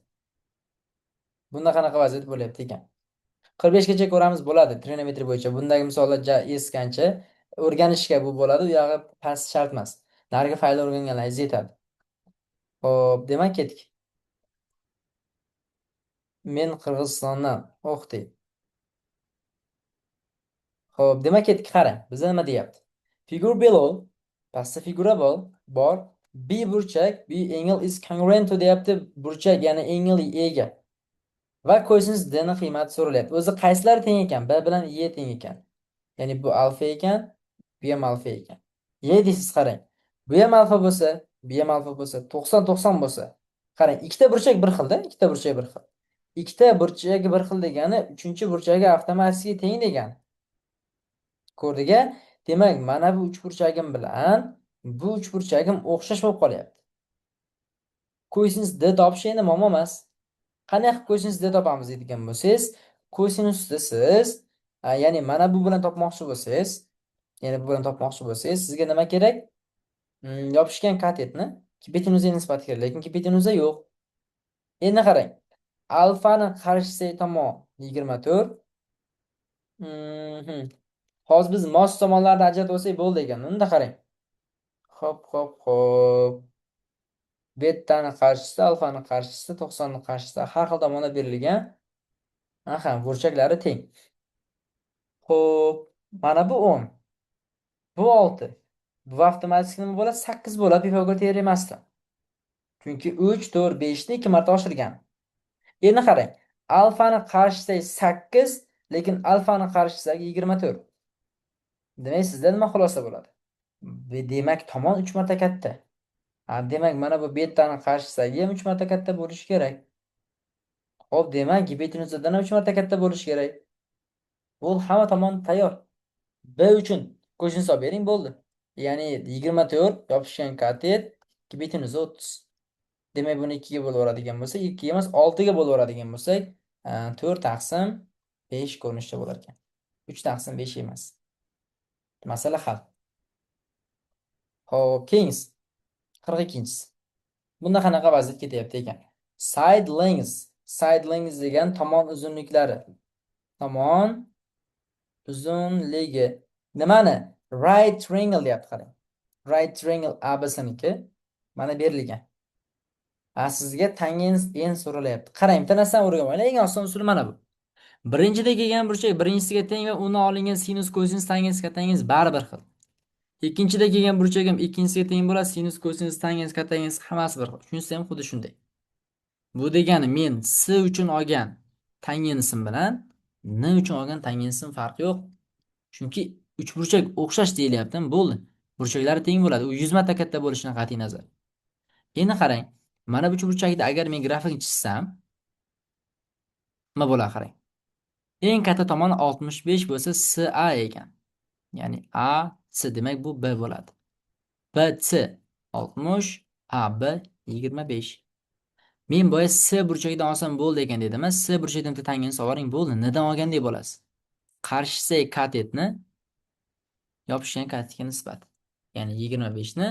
Bunda qanaqa vaziyat bo'lyapti ekan? 45 gacha ko'ramiz bo'ladi trigonometriya bo'yicha. Bundagi misollar eskancha o'rganishga bu bo'ladi, u yog'i past shart emas. Narigi faylni o'rganganlaringiz yetadi. Xo'p, demak ketdik. Men Qirg'izistondan. Oh dey. Xo'p, demak ketdik, qarang. Bizda nima deyapti? Figure below, pastda figura bor. B burchak, B angle is congruent to deyapti. Burchak, ya'ni angle E ga. Va kosinus D ni qiymati so'ralyapti. O'zi qaysilari teng ekan? B bilan E teng ekan. Ya'ni bu alfa ekan, bu ham alfa ekan. E deysiz, qarang. Bu ham alfa bo'lsa, bu ham alfa bo'lsa, 90 bo'lsa. Qarang, ikkita burchak bir xilda, ikkita burchak bir xil. Ikkita burchagi bir xil degani, uchinchi burchagi avtomatik teng degani. Ko'rdik-a? Demak, mana bu uchburchagim bilan bu uchburchagim o'xshash bo'lib qolyapti. Kosinus D topish endi muammo emas. Qanday qilib kosinus D topamiz deydigan bo'lsangiz, kosinusni siz, ya'ni mana bu bilan topmoqchi bo'lsangiz, ya'ni bu bilan topmoqchi bo'lsangiz, sizga nima kerak? Yopishgan katetni gipotenuzaga nisbati kerak, lekin gipotenuza yo'q. Endi qarang. Alfani qarshisidagi tomon 24. Hozir biz mos tomonlarni ajratib olsak bo'ldi ekan. Unda qarang. Hop, hop, hop. Betani qarshisi, alfani qarshisi, 90 ni qarshisi har xil tomonda berilgan. Aha, burchaklari teng. Xo'p, mana bu 10. Bu 6. Bu avtomatik nima bo'ladi? 8 bo'ladi Pifagor teoremasidan. Chunki 3, 4, 5 ni 2 marta oshirgan. Endi qarang. Alfani qarshisidagi 8, lekin alfani qarshisidagi 24. Demak, sizda nima xulosa bo'ladi? Demak, tomon 3 marta katta. Ha, demak, mana bu betani qarshisidagi ham 3 marta katta bo'lishi kerak. Xo'p, demak, gipotenuzadan ham 3 marta katta bo'lishi kerak. Bu hamma tomon tayyor. B uchun kosinus olib bering, bo'ldi. Ya'ni 24 yopishgan katet, gipotenuza 30. Demak, buni 2 ga bo'lib yuboradigan bo'lsak, 2 emas, 6 ga bo'lib yuboradigan bo'lsak, 4 taqsim 5 ko'rinishda bo'lar ekan. 3 taqsim 5 emas. Masala hal. Xo'p, keyingisi. 42-inchisi. Bunda qanaqa vaziyat ketyapti ekan? Side lengths. Side lengths degan tomon uzunliklari. Tomon uzunligi. Nimani? Right triangle deyapti, qarang. Right triangle ABC niki mana berilgan. Ha, sizga tangens n so'ralyapti. Qarang, bitta narsani o'rganib oling. Eng oson usuli mana bu. Birinchida kelgan burchak birinchisiga teng va uni olingan sinus, kosinus, tangens, kotangens bari bir xil. Ikkinchida kelgan burchak ham ikkinchisiga teng bo'ladi. Sinus, kosinus, tangens, kotangens hammasi bir xil. Shunisi ham xuddi shunday. Bu degani men S uchun olgan tangensim bilan N uchun olgan tangensim farqi yo'q. Chunki uchburchak o'xshash deyilyapti, bo'ldi. Burchaklari teng bo'ladi. U 100 marta katta bo'lishidan qat'iy nazar. Endi qarang, mana bu uchburchakda agar men grafikni chizsam, nima bo'ladi qarang. Eng katta tomoni 65 bo'lsa SA ekan. Ya'ni A, C, demak bu B bo'ladi. BC 60, AB 25. Men boya S burchagidan olsam bo'ldi ekan dedim. S burchagidan bitta tangens olvoring bo'ldi. N'dan olgandek bo'lasiz. Qarshisidagi katetni yopishgan katetga nisbat. Ya'ni 25 ni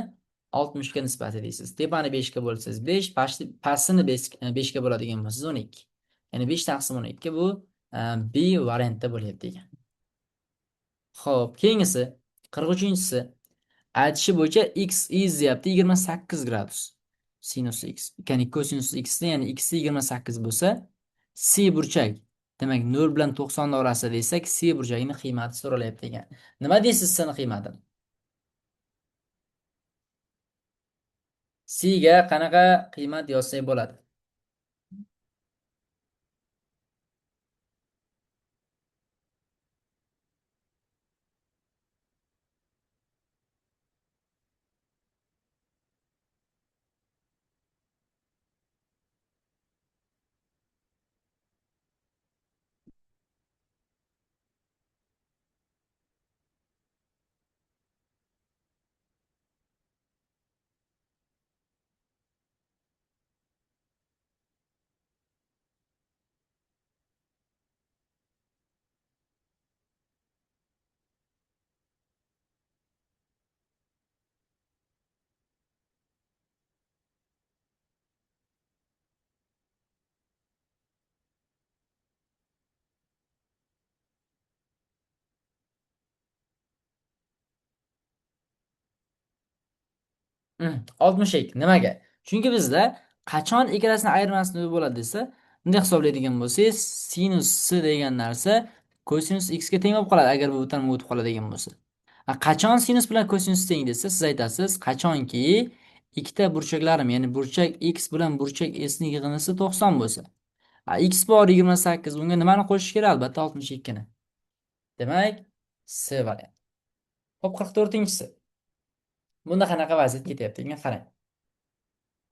60 ga nisbati deysiz. Tepani 5 ga bo'lsangiz 5, pastini 5 ga bo'ladigan bo'lsangiz 12. Ya'ni 5 taqsim 12 bu B variantda bo'lyapti ekan. Xo'p, keyingisi 43-inchisi. Aytishi bo'yicha x is deyapti 28 gradus. Sinus x, ya'ni kosinus x ni, ya'ni x 28 bo'lsa, C burchak, demak 0 bilan 90 orasida desak, C burchagining qiymati so'ralyapti ekan. Nima deysiz C ni qiymatini? C ga qanaqa qiymat yozsak bo'ladi? 62. Nimaga? Chunki bizda qachon ikkalasini ayirmasi nol bo'ladi desa, bunday hisoblaydigan bo'lsangiz, sinus c degan narsa kosinus x ga teng bo'lib qoladi agar bu tomonga o'tib qoladigan bo'lsa. Qachon sinus bilan kosinus teng desa, siz aytasiz, qachonki ikkita burchaklarim, ya'ni burchak x bilan burchak s ning yig'indisi 90 bo'lsa. X bor 28, unga nimani qo'shish kerak? Albatta 62 ni. Demak, C variant. Xo'p, 44-inchisi. Bunda qanaqa vaziyat ketyapti degan qarang.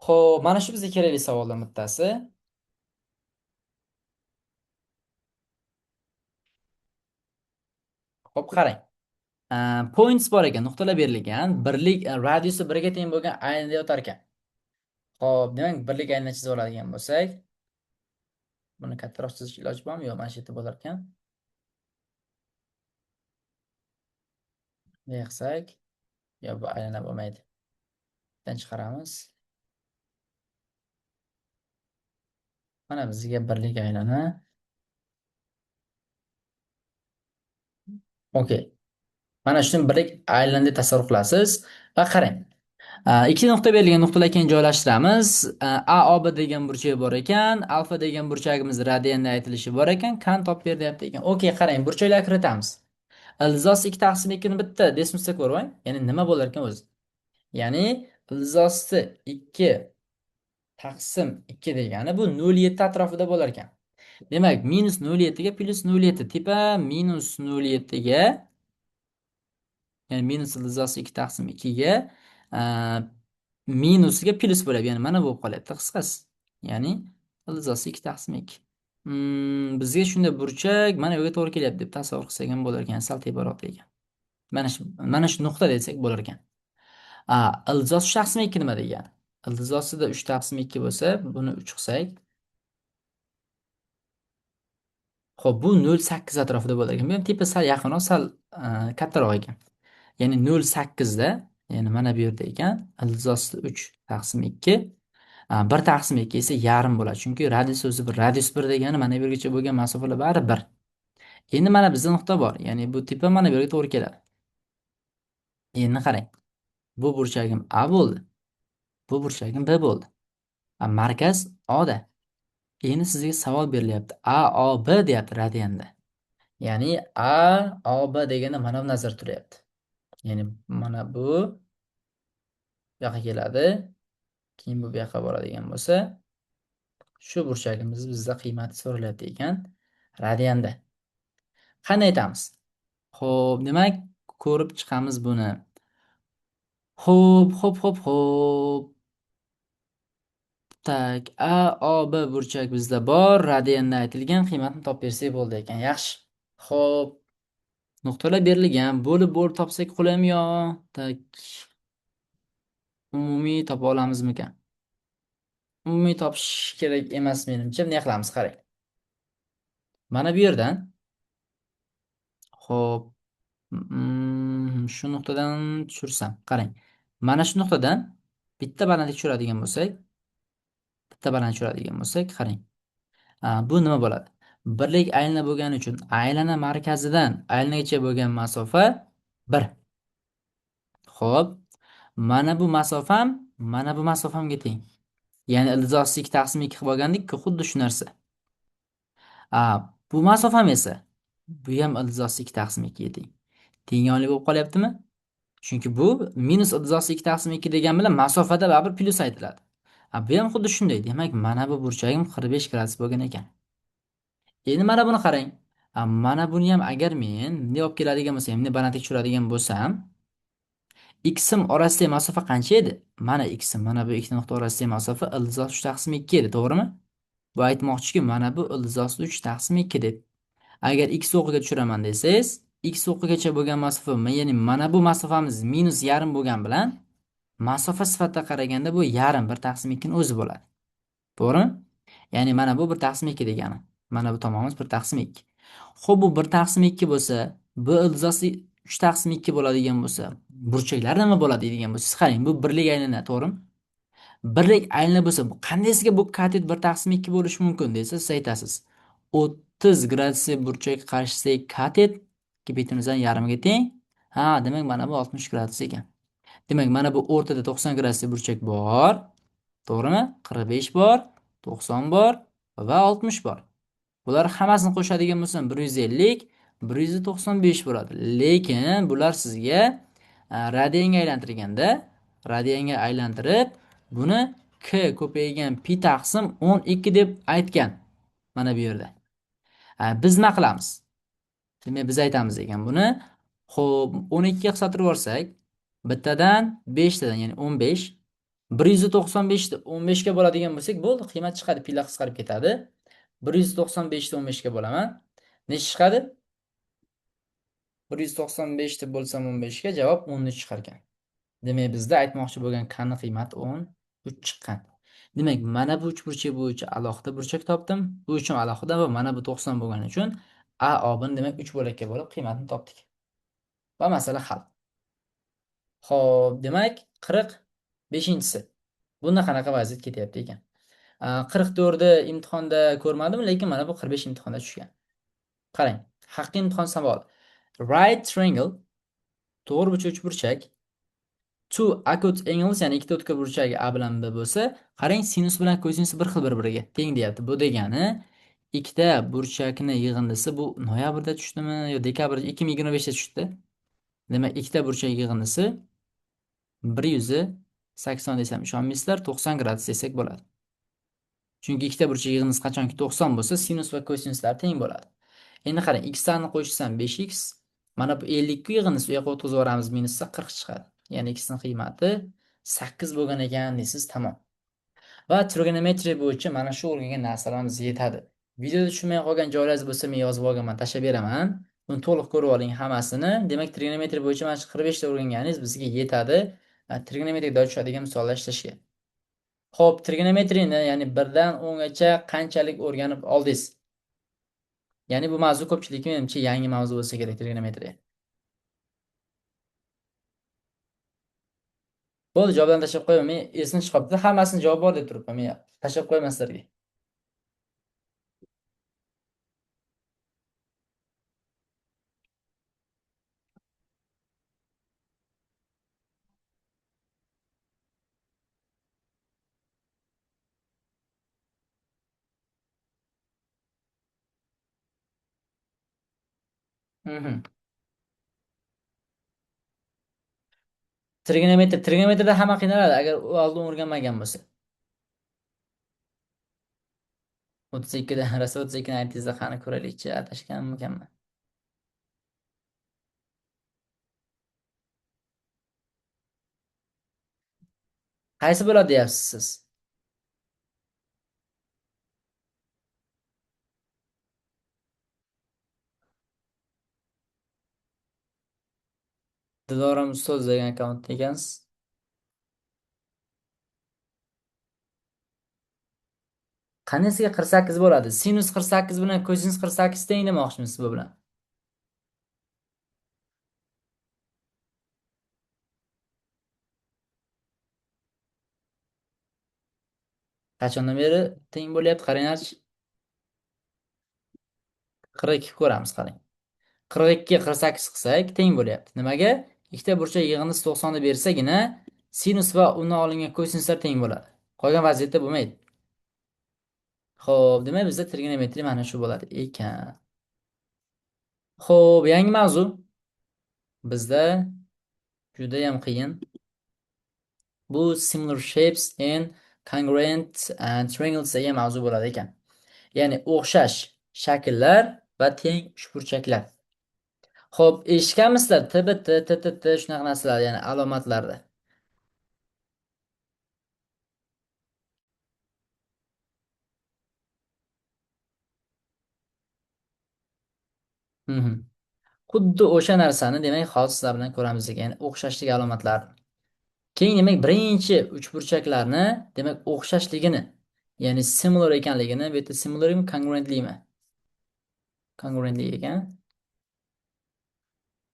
Xo'p, mana shu bizga kerakli savoldan bittasi. Xo'p, qarang. Points bor ekan, nuqtalar berilgan, birlik radiusi 1 ga teng bo'lgan aynada yotar ekan. Xo'p, demak, birlik aynani chizib oladigan bo'lsak, buni kattaroq chizish iloji bormi? Yo'q, mana shu yerda bo'lar ekan. Bunday qilsak, yo bu aylana bo'lmaydi. Bundan chiqaramiz. Mana bizga birlik aylana. Okey. Mana shuni birlik aylana deb tasavvur qilasiz va qarang. Ikki nuqta berilgan, nuqtalar keyin joylashtiramiz. A O B degan burchak bor ekan, alfa degan burchagimiz radianda aytilishi bor ekan, kan topib ber deyapti ekan. Okey, qarang, burchaklar kiritamiz. Ildizosi 2 taqsim 2 ni bitta desmizda ko'rib, ya'ni nima bo'lar ekan o'zi? Ya'ni ildizosi 2 taqsim 2 degani bu 0.7 atrofida bo'lar ekan. Demak, minus 0.7 ga plus 0.7 tepa minus 0.7 ga, ya'ni minus ildizosi 2 taqsim 2 ga, minusiga plus bo'ladi. Ya'ni mana bo'lib qolyapti qisqasi. Ya'ni ildizosi 2 taqsim 2. Bizga shunday burchak mana bu yerga to'g'ri kelyapti deb tasavvur qilsak ham bo'lar ekan, sal teparoq degan. Mana shu nuqta desak bo'lar ekan. Ildizosi 3 taqsim 2 nima degani? Ildizosida 3 taqsim 2 bo'lsa, buni 3 qilsak, xo'p, bu 0.8 atrofida bo'lar ekan. Bu ham tepa sal yaqinroq, sal kattaroq ekan. Ya'ni 0.8 da, ya'ni mana bu yerda ekan, ildizosida 3 taqsim 2, 1 taqsim 2 esa yarim bo'ladi. Chunki radius o'zi 1, radius 1 degani mana bu yergacha bo'lgan masofalar bari 1. Endi mana bizda nuqta bor. Ya'ni bu tepa mana bu yerga to'g'ri keladi. Endi qarang. Bu burchagim A bo'ldi. Bu burchagim B bo'ldi. Markaz O da. Endi sizga savol berilyapti. A O B deyapti radianda. Ya'ni A O B deganda mana bu nazarda turyapti. Ya'ni mana bu yoqqa keladi. Keyin bu yoqqa boradigan bo'lsa, shu burchagimiz bizda qiymati so'ralyapti ekan radianda. Qanday aytamiz? Xo'p, demak, ko'rib chiqamiz buni. Xo'p, xo'p, xo'p, xo'p. Tak, A O B burchak bizda bor, radianda aytilgan qiymatni topib bersak bo'ldi ekan. Yaxshi. Xo'p, nuqtalar berilgan, bo'lib bo'lib topsak qulaymi yo? Tak. Umumiy topa olamizmikan? Umumiy topish kerak emas menimcha. Nima qilamiz, qarang. Mana bu yerdan, xo'p, shu nuqtadan tushirsam, qarang. Mana shu nuqtadan bitta balandlik tushiradigan bo'lsak, bitta baland tushiradigan bo'lsak, qarang. Bu nima bo'ladi? Birlik aylana bo'lgani uchun aylana markazidan aylanagacha bo'lgan masofa 1. Xo'p, mana bu masofam mana bu masofamga teng. Ya'ni ildiz osti 2 taqsim 2 qilib olgandik-ku, xuddi shu narsa. Bu masofam esa bu ham ildiz osti 2 taqsim 2 ga teng. Tengonli bo'lib qolyaptimi? Chunki bu minus ildiz osti 2 taqsim 2 degan bilan masofada baribir plyus aytiladi. Bu ham xuddi shunday. Demak, mana bu burchagim 45 gradus bo'lgan ekan. Endi mana buni qarang. Mana buni ham agar men bunday olib keladigan bo'lsam, bunday balandlik tushiradigan bo'lsam, x-im orasidagi masofa qancha edi? Mana x-im, mana bu ikki nuqta orasidagi masofa ildiz osti 3 taqsim 2 edi, to'g'rimi? Bu aytmoqchiki, mana bu ildiz osti 3 taqsim 2 deb. Agar x o'qiga tushiraman desangiz, x o'qigacha bo'lgan masofa, ya'ni mana bu masofamiz minus yarim bo'lgan bilan masofa sifatida qaraganda bu yarim 1 taqsim 2 ning o'zi bo'ladi. To'g'rimi? Ya'ni mana bu 1 taqsim 2 degani. Mana bu tomonimiz 1 taqsim 2. Xo'p, bu 1 taqsim 2 bo'lsa, bu ildiz osti 3 taqsim 2 bo'ladigan bo'lsa, burchaklar nima bo'ladi deydigan bo'lsa, siz qarang, bu birlik aylana, to'g'rimi? Birlik aylana bo'lsa, bu qandaysiga bu katet 1 taqsim 2 bo'lishi mumkin desa, siz aytasiz. 30 gradusli burchak qarshisidagi katet gipotenuzdan yarmiga teng. Ha, demak mana bu 60 gradus ekan. Demak, mana bu o'rtada 90 gradusli burchak bor. To'g'rimi? 45 bor, 90 bor va 60 bor. Bular hammasini qo'shadigan bo'lsam 150, 195 bo'ladi. Lekin bular sizga radianga aylantirganda, radianga aylantirib, buni k ko'paygan pi taqsim 12 deb aytgan. Mana bu yerda. Biz nima qilamiz? Demak, biz aytamiz ekan buni. Xo'p, 12 ga hisoblatib yuborsak, bittadan 5 tadan, ya'ni 15, 195 ni 15 ga bo'ladigan bo'lsak, bo'ldi, qiymat chiqadi, pilar qisqarib ketadi. 195 ni 15 ga bo'laman. Necha chiqadi? 195 ni bo'lsam 15 ga, javob 13 chiqar ekan. Demak, bizda aytmoqchi bo'lgan k ni qiymati 13 chiqqan. Demak, mana bu uchburchak bo'yicha alohida burchak topdim. Bu uchun alohida va mana bu 90 bo'lgani uchun A O Bni demak 3 bo'lakka bo'lib qiymatini topdik. Va masala hal. Xo'p, demak 45-inchisi. Bunda qanaqa vaziyat ketyapti ekan? 44ni imtihonda ko'rmadim, lekin mana bu 45 imtihonda tushgan. Qarang, haqiqiy imtihon savoli. Right triangle, to'g'ri burchak uchburchak, two acute angles, ya'ni ikkita o'tkir burchagi A bilan B bo'lsa, qarang, sinus bilan kosinus bir xil bir-biriga teng deyapti. Bu degani ikkita burchakni yig'indisi bu noyabrda tushdimi yo dekabr 2025 da tushdi. Demak, ikkita burchak yig'indisi 180 desam ishonmaysizlar, 90 gradus desak bo'ladi. Chunki ikkita burchak yig'indisi qachonki 90 bo'lsa, sinus va kosinuslar teng bo'ladi. Endi qarang, x ni qo'shsam 5x, mana bu 52 yig'indisi u yoqqa o'tkazib yuboramiz, minusda 40 chiqadi. Ya'ni x ning qiymati 8 bo'lgan ekan deysiz, tamom. Va trigonometriya bo'yicha mana shu o'rgangan narsalarimiz yetadi. Videoda tushunmay qolgan joylaringiz bo'lsa, men yozib olganman, tashlab beraman. Buni to'liq ko'rib oling hammasini. Demak, trigonometriya bo'yicha mana shu 45 ta o'rganganingiz bizga yetadi. Trigonometriyada tushadigan misollar ishlashga. Xo'p, trigonometriyani, ya'ni 1 dan 10 gacha qanchalik o'rganib oldingiz? Ya'ni bu mavzu ko'pchilikka menimcha yangi mavzu bo'lsa kerak, trigonometriya. Bo'ldi, javobdan tashlab qo'yaman. Men esimdan chiqib qolibdi. Hammasini javob bor deb turibman. Men tashlab qo'yaman sizlarga. Trigonometrda hamma qiynaladi agar u oldin o'rganmagan bo'lsa. 32 dan rosa 32 ni aytingizda qani ko'raylikchi, adashganmikanman. Qaysi bo'ladi deyapsiz siz? Dilorom ustoz degan akkauntda ekansiz. Qaniysiga 48 bo'ladi? Sinus 48 bilan kosinus 48 teng demoqchimisiz bu bilan? Qachondan beri teng bo'lyapti? Qaranglarchi. 42 ko'ramiz, qarang. 42 ga 48 qilsak teng bo'lyapti. Nimaga? Ikkita burchak yig'indisi 90 ni bersagina sinus va undan olingan kosinuslar teng bo'ladi. Qolgan vaziyatda bo'lmaydi. Xo'p, demak bizda trigonometriya mana shu bo'ladi ekan. Xo'p, yangi mavzu. Bizda juda ham qiyin. Bu similar shapes and congruent and triangles degan mavzu bo'ladi ekan. Ya'ni o'xshash shakllar va teng uchburchaklar. Xo'p, eshitganmisizlar TBT, TTT shunaqa narsalar, ya'ni alomatlarda. Xuddi o'sha narsani demak hozir sizlar bilan ko'ramiz ekan, ya'ni o'xshashlik alomatlarini. Keyin demak birinchi uchburchaklarni demak o'xshashligini, ya'ni similar ekanligini, bu yerda similarmi, congruentlikmi? Congruentlik ekan.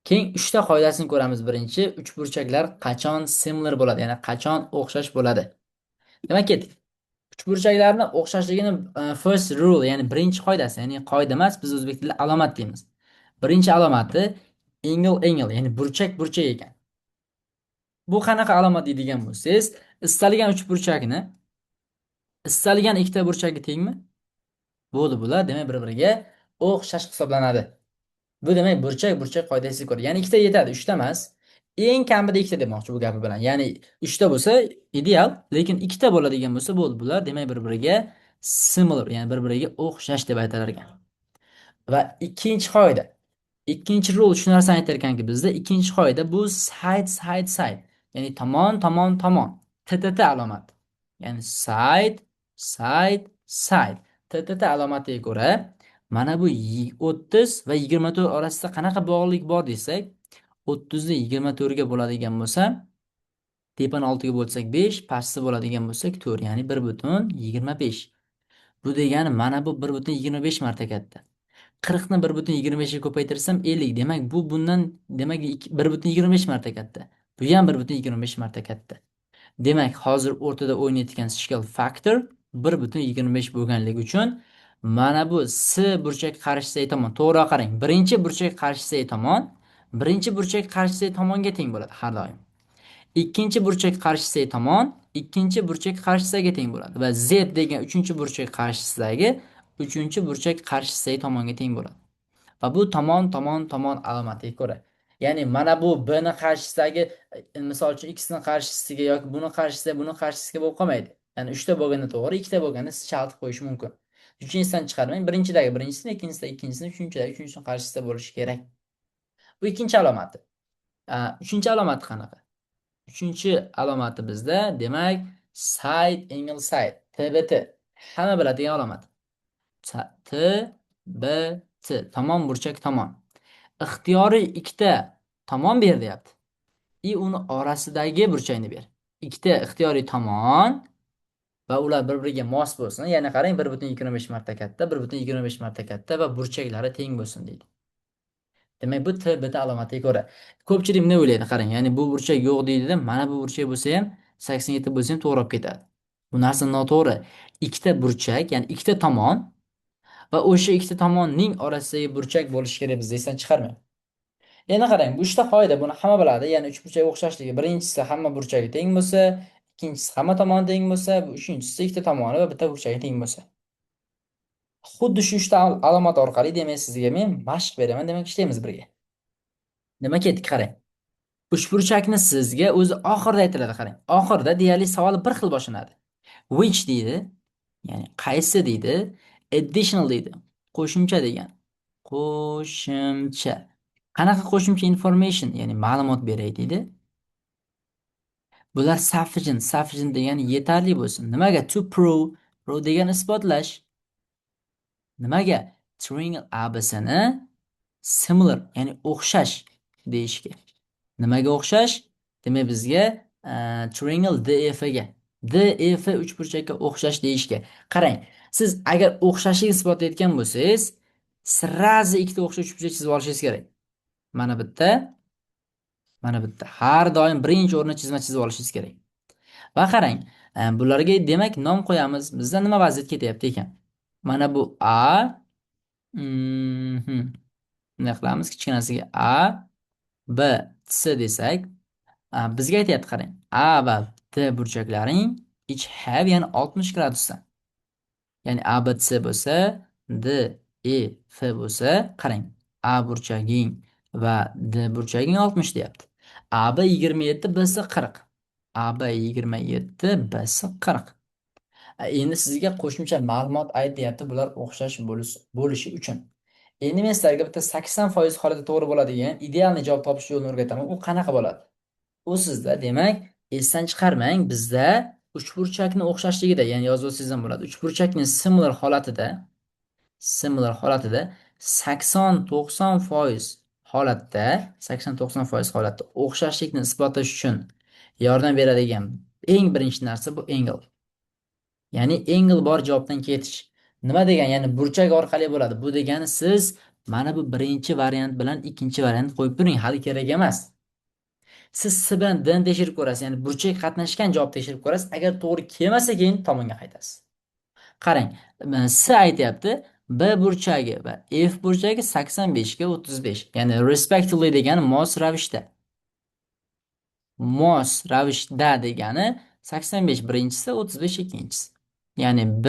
Keyin uchta qoidasini ko'ramiz. Birinchi uchburchaklar qachon similar bo'ladi, ya'ni qachon o'xshash bo'ladi. Demak, ketdik. Uchburchaklarni o'xshashligini first rule, ya'ni birinchi qoidasi, ya'ni qoida emas, biz o'zbek tilida alomat deymiz. Birinchi alomati angle angle, ya'ni burchak burchak ekan. Bu qanaqa alomat deydigan bo'lsangiz, istalgan uchburchakni istalgan ikkita burchagi tengmi? Bo'ldi, bular demak bir-biriga o'xshash hisoblanadi. Bu demak burchak burchak qoidasiga ko'ra, ya'ni ikkita yetadi, uchta emas. Eng kamida ikkita demoqchi bu gapi bilan. Ya'ni uchta bo'lsa ideal, lekin ikkita bo'ladigan bo'lsa bo'ldi, bular demak bir-biriga similar, ya'ni bir-biriga o'xshash deb aytilar ekan. Va ikkinchi qoida, ikkinchi rule shu narsani aytar ekanki bizda ikkinchi qoida bu side side side, ya'ni tomon tomon tomon, TTT alomati. Ya'ni side side side, TTT alomatiga ko'ra mana bu 30 va 24 orasida qanaqa bog'liqlik bor desak, 30 ni 24 ga bo'ladigan bo'lsa, tepani 6 ga bo'lsak 5, pastni bo'ladigan bo'lsak 4, ya'ni 1.25. Bu degani mana bu 1.25 marta katta. 40 ni 1.25 ga ko'paytirsam 50, demak bu bundan demak 1.25 marta katta. Bu ham 1.25 marta katta. Demak, hozir o'rtada o'ynayotgan scale factor 1.25 bo'lganligi uchun mana bu S burchak qarshisidagi tomon, to'g'ri qarang, birinchi burchak qarshisidagi tomon birinchi burchak qarshisidagi tomonga teng bo'ladi har doim. Ikkinchi burchak qarshisidagi tomon ikkinchi burchak qarshisiga teng bo'ladi va Z degan uchinchi burchak qarshisidagi uchinchi burchak qarshisidagi tomonga teng bo'ladi. Va bu tomon tomon tomon alomatiga ko'ra, ya'ni mana bu B ni qarshisidagi, misol uchun X ni qarshisiga yoki buni qarshisiga, buni qarshisiga bo'lib qolmaydi. Ya'ni uchta bo'lganda to'g'ri, ikkita bo'lganda siz chalg'itib qo'yish mumkin. Uchinchisidan chiqarmang, birinchidagi birinchisini, ikkinchisida ikkinchisini, uchinchidagi uchinchisini qarshisida bo'lishi kerak. Bu ikkinchi alomati. Uchinchi alomati qanaqa? Uchinchi alomati bizda demak side angle side, TBT. Hamma biladigan alomat. T B T, tomon burchak tomon. Ixtiyoriy ikkita tomon ber deyapti. I uni orasidagi burchakni ber. Ikkita ixtiyoriy tomon va ular bir-biriga mos bo'lsin. Ya'ni qarang, 1.25 marta katta, 1.25 marta katta va burchaklari teng bo'lsin deydi. Demak, bu T B T alomatiga ko'ra. Ko'pchilik nima o'ylaydi, qarang, ya'ni bu burchak yo'q deydi-da, mana bu burchak bo'lsa ham 87 bo'lsa ham to'g'ri olib ketadi. Bu narsa noto'g'ri. Ikkita burchak, ya'ni ikkita tomon va o'sha ikkita tomonning orasidagi burchak bo'lishi kerak, bizda esdan chiqarmang. Endi qarang, bu uchta qoida, buni hamma biladi. Ya'ni uch burchak o'xshashligi. Birinchisi hamma burchagi teng bo'lsa, ikkinchisi hamma tomoni teng bo'lsa, bu uchinchisi ikkita tomoni va bitta burchagi teng bo'lsa. Xuddi shu uchta alomat orqali demak sizga men mashq beraman, demak ishlaymiz birga. Nima ketdik, qarang. Uchburchakni sizga o'zi oxirida aytiladi, qarang. Oxirida deyarli savol bir xil boshlanadi. Which deydi, ya'ni qaysi deydi, additional deydi, qo'shimcha degan. Qo'shimcha. Qanaqa qo'shimcha information, ya'ni ma'lumot beray deydi. Bular sufficient, sufficient degani yetarli bo'lsin. Nimaga? To prove, prove degani isbotlash. Nimaga? Triangle ABCni similar, ya'ni o'xshash deyishga. Nimaga o'xshash? Demak bizga triangle DEF ga, DEF uchburchakka o'xshash deyishga. Qarang, siz agar o'xshashlik isbotlayotgan bo'lsangiz, srazi ikkita o'xshash uchburchak chizib olishingiz kerak. Mana bitta, mana bitta. Har doim birinchi o'rinda chizma chizib olishingiz kerak. Va qarang, bularga demak nom qo'yamiz. Bizda nima vaziyat ketyapti ekan? Mana bu A, bunday qilamiz, kichkinasiga A, B, C desak, bizga aytyapti, qarang. A va D burchaklaring each have, ya'ni 60 gradusdan. Ya'ni A, B, C bo'lsa, D, E, F bo'lsa, qarang. A burchaging va D burchaging 60 deyapti. A, B 27, B, C 40. A, B 27, B, C 40. Endi sizga qo'shimcha ma'lumot aytyapti, bular o'xshash bo'lishi uchun. Endi men sizlarga bitta 80% holatda to'g'ri bo'ladigan idealniy javob topish yo'lini o'rgataman. U qanaqa bo'ladi? U sizda, demak, esdan chiqarmang, bizda uchburchakni o'xshashligida, ya'ni yozib olsangiz ham bo'ladi. Uchburchakning similar holatida 80-90% holatda, 80-90% holatda o'xshashlikni isbotlash uchun yordam beradigan eng birinchi narsa bu angle. Ya'ni angle bor javobdan ketish. Nima degan? Ya'ni burchak orqali bo'ladi. Bu degani siz mana bu birinchi variant bilan ikkinchi variant qo'yib turing, hali kerak emas. Siz C bilan D ni tekshirib ko'rasiz, ya'ni burchak qatnashgan javob tekshirib ko'rasiz. Agar to'g'ri kelmasa, keyin tomonga qaytasiz. Qarang, C aytyapti, B burchagi va F burchagi 85 ga 35. Ya'ni respectively degani mos ravishda. Mos ravishda degani 85 birinchisi, 35 ikkinchisi. Ya'ni B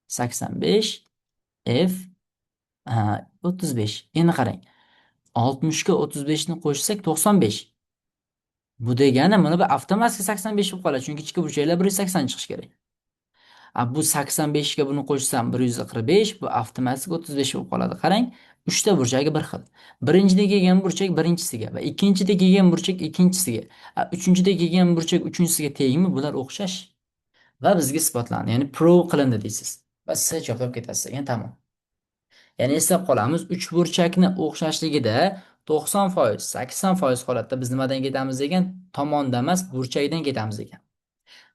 85, F 35. Endi qarang. 60 ga 35 ni qo'shsak 95. Bu degani mana bu avtomatik 85 bo'lib qoladi, chunki ichki burchaklar 180 chiqishi kerak. A bu 85 ga buni qo'shsam 145, bu avtomatik 35 bo'lib qoladi. Qarang, uchta burchagi bir xil. Birinchida kelgan burchak birinchisiga va ikkinchida kelgan burchak ikkinchisiga, uchinchida kelgan burchak uchinchisiga tengmi? Bular o'xshash. Va bizga isbotlandi, ya'ni prove qilindi deysiz. Va C javob ketasiz degan tamom. Ya'ni eslab qolamiz, uchburchakni o'xshashligida 90%, 80% holatda biz nimadan ketamiz degan? Tomonda emas, burchakdan ketamiz degan.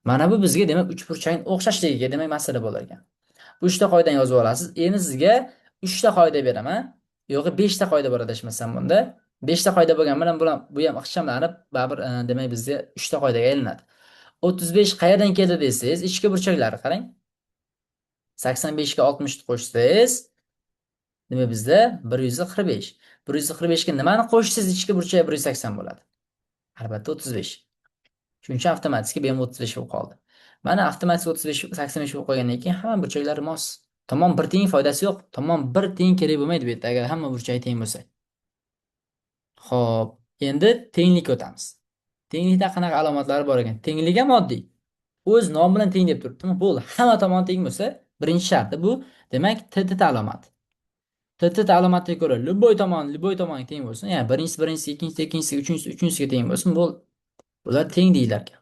Mana bu bizga, demak, uchburchakning o'xshashligiga, demak, masala bo'lar ekan. Bu uchta qoidani yozib olasiz. Endi sizga uchta qoida beraman. Yo'q, 5 ta qoida bor adashmasam bunda. 5 ta qoida bo'lgan bilan bu ham ixchamlanib, baribir demak bizga 3 ta qoidaga aylanadi. 35 qayerdan keldi desangiz, ichki burchaklari qarang. 85 ga 60 ni qo'shsangiz, demak bizda 145. 145 ga nimani qo'shsangiz ichki burchak 180 bo'ladi? Albatta 35. Shuning uchun avtomatik bu ham 35 bo'lib qoldi. Mana avtomatik 35, 85 bo'lib qolgandan keyin hamma burchaklar mos. Tomon bir tiyin foydasi yo'q. Tomon bir tiyin kerak bo'lmaydi bu yerda agar hamma burchak teng bo'lsa. Xo'p, endi tenglikka o'tamiz. Tenglikda qanaqa alomatlari bor ekan? Tenglik ham oddiy. O'z nomi bilan teng deb turibdimi? Bo'ldi. Hamma tomon teng bo'lsa, birinchi sharti bu, demak, TTT alomati. TTT alomatiga ko'ra любой tomon teng bo'lsin, ya'ni birinchisi birinchisi, ikkinchisi ikkinchisiga, uchinchisi uchinchisiga teng bo'lsin, bo'ldi. Bular teng deyilar ekan.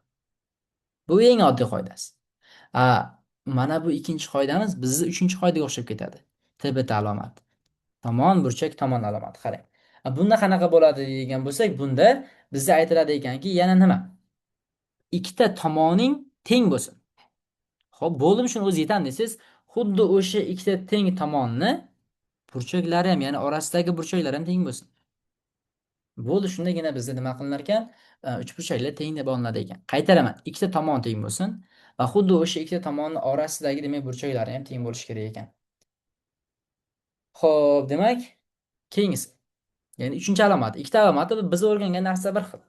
Bu eng oddiy qoidasi. A, mana bu ikkinchi qoidamiz bizni uchinchi qoidaga o'xshab ketadi. TBT alomati. Tomon, burchak, tomon alomati. Qarang. Bunda qanaqa bo'ladi degan bo'lsak, bunda bizga aytiladi ekanki, yana nima? Ikkita tomoning teng bo'lsin. Xo'p, bo'ldimi, shuni o'zi yetadi desangiz, xuddi o'sha ikkita teng tomonni burchaklari ham, ya'ni orasidagi burchaklar ham teng bo'lsin. Bo'ldi, shundagina bizda nima qilinar ekan? Uchburchaklar teng deb olinadi ekan. Qaytaraman, ikkita tomon teng bo'lsin va xuddi o'sha ikkita tomonni orasidagi, demak, burchaklari ham teng bo'lishi kerak ekan. Xo'p, demak, keyingisi. Ya'ni uchinchi alomat. Ikkita alomati biz o'rgangan narsa bir xil.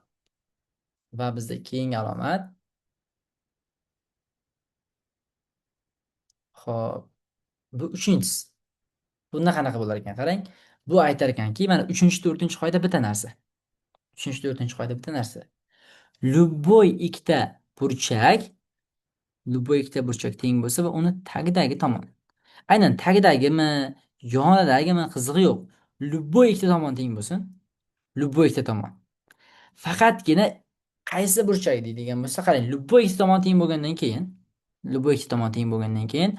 Va bizda keyingi alomat. Xo'p, bu uchinchisi. Bunda qanaqa bo'lar ekan? Qarang. Bu aytar ekanki, mana uchinchi, to'rtinchi qoida bitta narsa. Uchinchi, to'rtinchi qoida bitta narsa. Любой ikkita burchak, любой ikkita burchak teng bo'lsa va uni tagidagi tomon. Aynan tagidagimi, yonidagimi qizig'i yo'q. Любой ikkita tomon teng bo'lsin. Любой ikkita tomon. Faqatgina qaysi burchak deydigan bo'lsa, qarang, любой ikkita tomon teng bo'lgandan keyin, любой ikkita tomon teng bo'lgandan keyin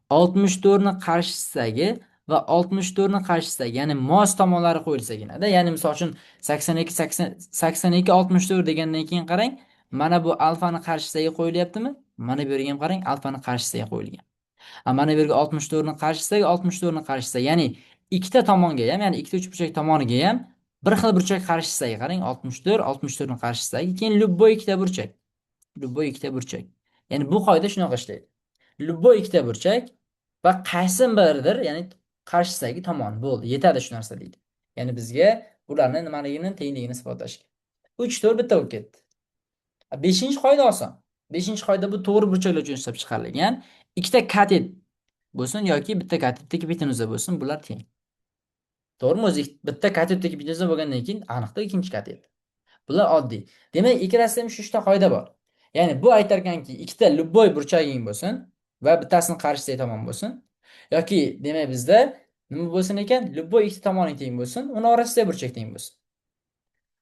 64 ni qarshisidagi va 64 ni qarshisidagi, ya'ni mos tomonlari qo'yilsaginada, ya'ni misol uchun 82 80 82 64 degandan keyin qarang, mana bu alfani qarshisidagi qo'yilyaptimi? Mana bu yerga ham qarang, alfani qarshisiga qo'yilgan. A mana bu yerga 64 ni qarshisidagi, 64 ni qarshisida, ya'ni ikkita tomonga ham, ya'ni ikkita uchburchak tomoniga ham bir xil burchak qarshisidagi, qarang, 64 64 ni qarshisidagi, keyin любой ikkita burchak. Любой ikkita burchak. Ya'ni bu qoida shunaqa ishlaydi. Любой ikkita burchak va qaysi biridir, ya'ni qarshisidagi tomon bo'ldi. Yetadi shu narsa deydi. Ya'ni bizga Ularni nimaligini, tengligini isbotlashga. 3 4 bitta bo'lib ketdi. 5-qoida oson. 5-qoida bu to'g'ri burchaklar uchun ishlab chiqarilgan. Ikkita katet bo'lsin yoki bitta katetdagi gipotenuza bo'lsin, bular teng. To'g'rimi? O'zi bitta katetdagi gipotenuza bo'lgandan keyin aniqda ikkinchi katet. Bular oddiy. Demak, ikkalasida ham shu uchta qoida bor. Ya'ni bu aytar ekanki, ikkita любой burchaging bo'lsin va bittasini qarshisidagi tomon bo'lsin yoki demak bizda nima bo'lsin ekan? Любой ikkita tomoning teng bo'lsin, uni orasidagi burchak teng bo'lsin.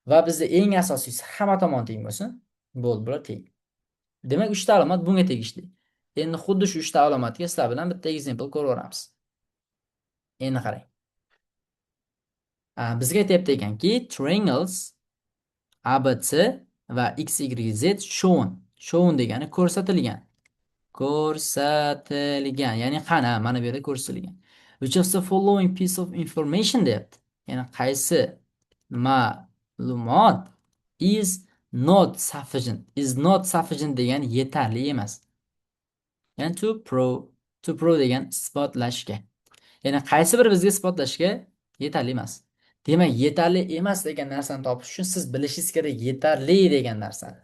Va bizda eng asosiysi hamma tomon teng bo'lsin. Bo'ldi, bular teng. Demak, uchta alomat bunga tegishli. Endi xuddi shu uchta alomatga sizlar bilan bitta example ko'raveramiz. Endi qarang. Bizga aytyapti ekanki, triangles ABC va XYZ shown. Shown degani ko'rsatilgan. Ko'rsatilgan, ya'ni qana, mana bu yerda ko'rsatilgan. Which of the following piece of information deyapti. Ya'ni qaysi ma'lumot is not sufficient. Is not sufficient degani yetarli emas. Ya'ni to prove degan isbotlashga. Ya'ni qaysi biri bizga isbotlashga yetarli emas. Demak, yetarli emas degan narsani topish uchun siz bilishingiz kerak yetarli degan narsani.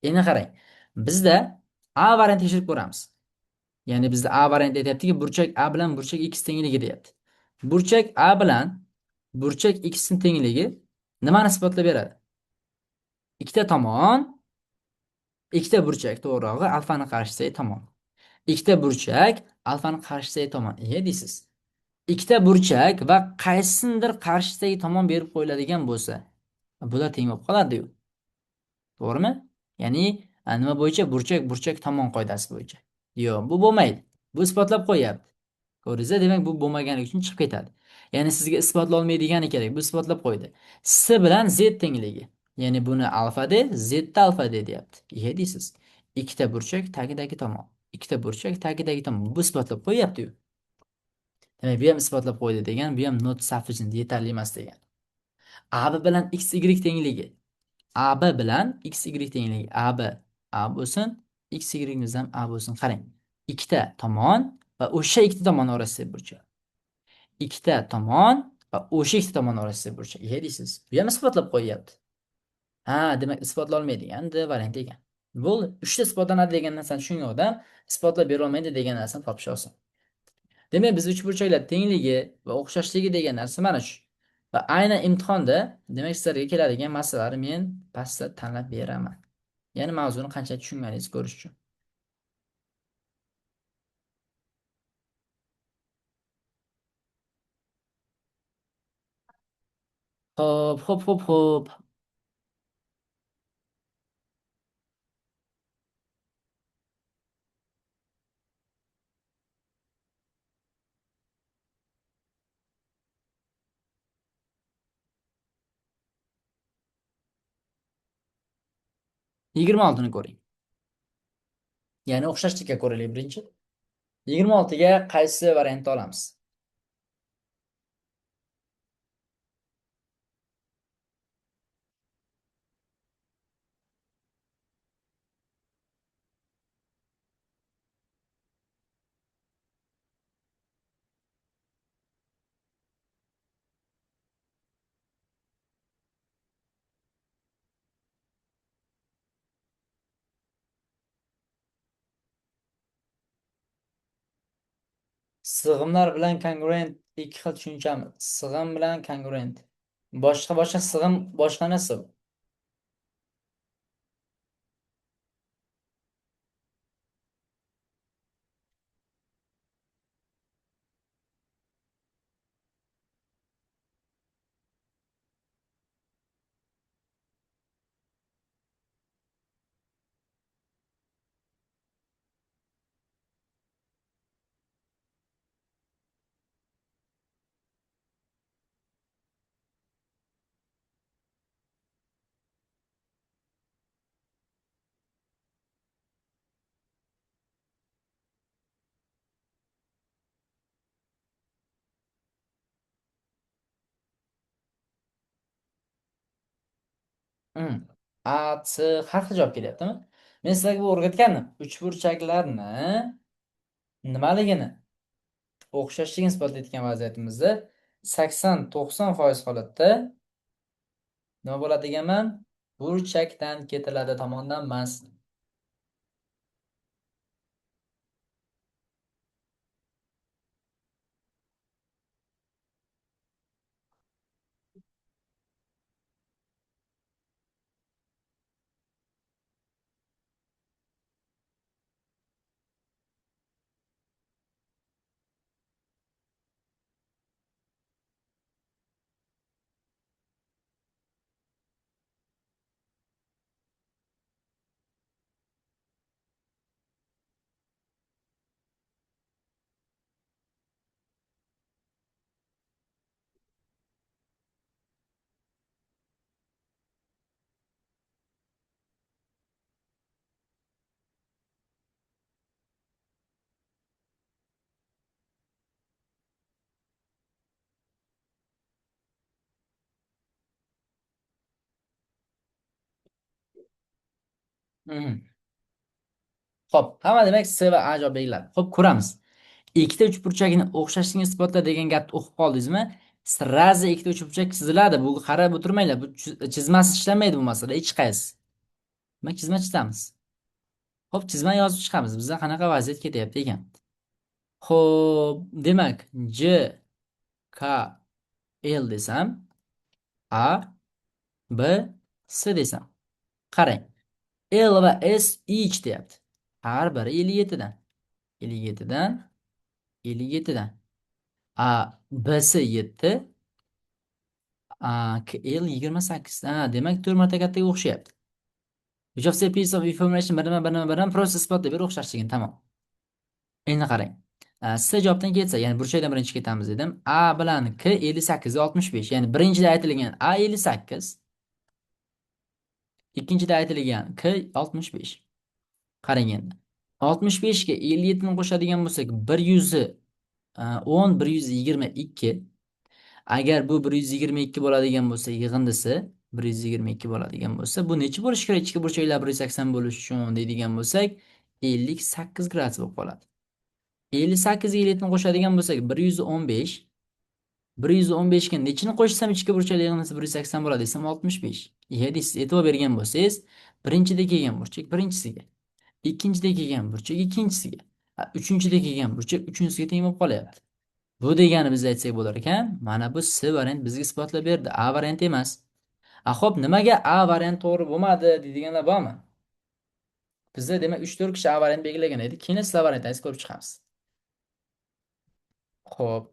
Endi qarang. Bizda A variantini tekshirib ko'ramiz. Ya'ni bizda A varianti aytyaptiki, burchak A bilan burchak X tengligi deyapti. Burchak A bilan burchak X ning tengligi nimani isbotlab beradi? Ikkita tomon, ikkita burchak, to'g'rirog'i alfani qarshisidagi tomon. Ikkita burchak alfani qarshisidagi tomon. E deysiz. Ikkita burchak va qaysidir qarshisidagi tomon berib qo'yiladigan bo'lsa, bular teng bo'lib qoladi-yu. To'g'rimi? Ya'ni nima bo'yicha? Burchak burchak tomon qoidasi bo'yicha. Yo'q, bu bo'lmaydi. Bu isbotlab qo'yapti. Ko'rdingizmi? Demak, bu bo'lmaganligi uchun chiqib ketadi. Ya'ni sizga isbotlay olmaydigani kerak. Bu isbotlab qo'ydi. S bilan Z tengligi. Ya'ni buni alfa D, Z da alfa D deyapti. E deysiz. Ikkita burchak tagidagi tomon. Ikkita burchak tagidagi tomon. Bu isbotlab qo'yapti-yu. Demak, bu ham isbotlab qo'ydi degan, bu ham not sufficient, yetarli emas degan. AB bilan XY tengligi. AB bilan XY tengligi. AB A bo'lsin, XYimiz ham A bo'lsin. Qarang. Ikkita tomon va o'sha ikkita tomon orasidagi burchak. Ikkita tomon va o'sha ikkita tomon orasidagi burchak. E deysiz. Bu ham isbotlab qo'yyapti. Ha, demak isbotlay olmaydigan D varianti ekan. Bo'ldi. Uchta isbotlanadi degan narsani tushungan odam isbotlab bera olmaydi degan narsani topish oson. Demak, biz uchburchaklar tengligi va o'xshashligi degan narsa mana shu. Va aynan imtihonda, demak, sizlarga keladigan masalalarni men pastda tanlab beraman. Ya'ni mavzuni qancha tushunganingizni ko'rish uchun. Xo'p, xo'p, xo'p, xo'p. 26ni ko'ring. Ya'ni o'xshashlikka ko'raylik birinchi. 26ga qaysi variantni olamiz? Sig'imlar bilan kongruent ikki xil tushunchami? Sig'im bilan kongruent. Boshqa boshqa sig'im boshqa narsa bu. A, C har xil javob kelyaptimi? Men sizlarga bu o'rgatgandim. Uchburchaklarni nimaligini, o'xshashligini isbotlayotgan vaziyatimizda 80-90% holatda Nima bo'ladi deganman? Burchakdan ketiladi, tomondan emas. Xo'p, hamma demak S va A javob belgiladi. Xo'p, ko'ramiz. Ikkita uchburchakni o'xshashligini isbotla degan gapni o'qib qoldingizmi? Srazi ikkita uchburchak chiziladi. Bu qarab o'tirmanglar. Bu chizmasiz ishlamaydi bu masala hech qaysi. Demak, chizma chizamiz. Xo'p, chizma yozib chiqamiz. Bizda qanaqa vaziyat ketyapti ekan. Xo'p, demak, J K L desam, A B S desam. Qarang. L va S each deyapti. Har biri 57 dan. 57 dan, 57 dan. A B S 7, A K L 28. Ha, demak 4 marta kattaga o'xshayapti. Which of the piece of information birma birma birma process isbotlab ber o'xshashligini, tamom. Endi qarang. S javobdan ketsa, ya'ni burchakdan birinchi ketamiz dedim. A bilan K 58 ga 65, ya'ni birinchida aytilgan A 58, ikkinchida aytilgan K 65. Qarang endi. 65 ga 57 ni qo'shadigan bo'lsak, bir yuz, o'n, bir yuz yigirma ikki. Agar bu bir yuz yigirma ikki bo'ladigan bo'lsa, yig'indisi bir yuz yigirma ikki bo'ladigan bo'lsa, bu necha bo'lishi kerak? Ichki burchaklar bir yuz sakson bo'lishi uchun deydigan bo'lsak, 58 gradus bo'lib qoladi. 58 ga 57 ni qo'shadigan bo'lsak, bir yuz o'n besh. Bir yuz o'n beshga nechini qo'shsam ichki burchaklar yig'indisi bir yuz sakson bo'ladi desam, 65. Iya deysiz, e'tibor bergan bo'lsangiz, birinchida kelgan burchak birinchisiga, ikkinchida kelgan burchak ikkinchisiga, uchinchida kelgan burchak uchinchisiga teng bo'lib qolyapti. Bu degani biz aytsak bo'lar ekan, mana bu S variant bizga isbotlab berdi, A variant emas. Xo'p, nimaga A variant to'g'ri bo'lmadi deydiganlar bormi? Bizda demak 3-4 kishi A variant belgilagan edi. Keyin sizlar variantlaringizni ko'rib chiqamiz. Xo'p.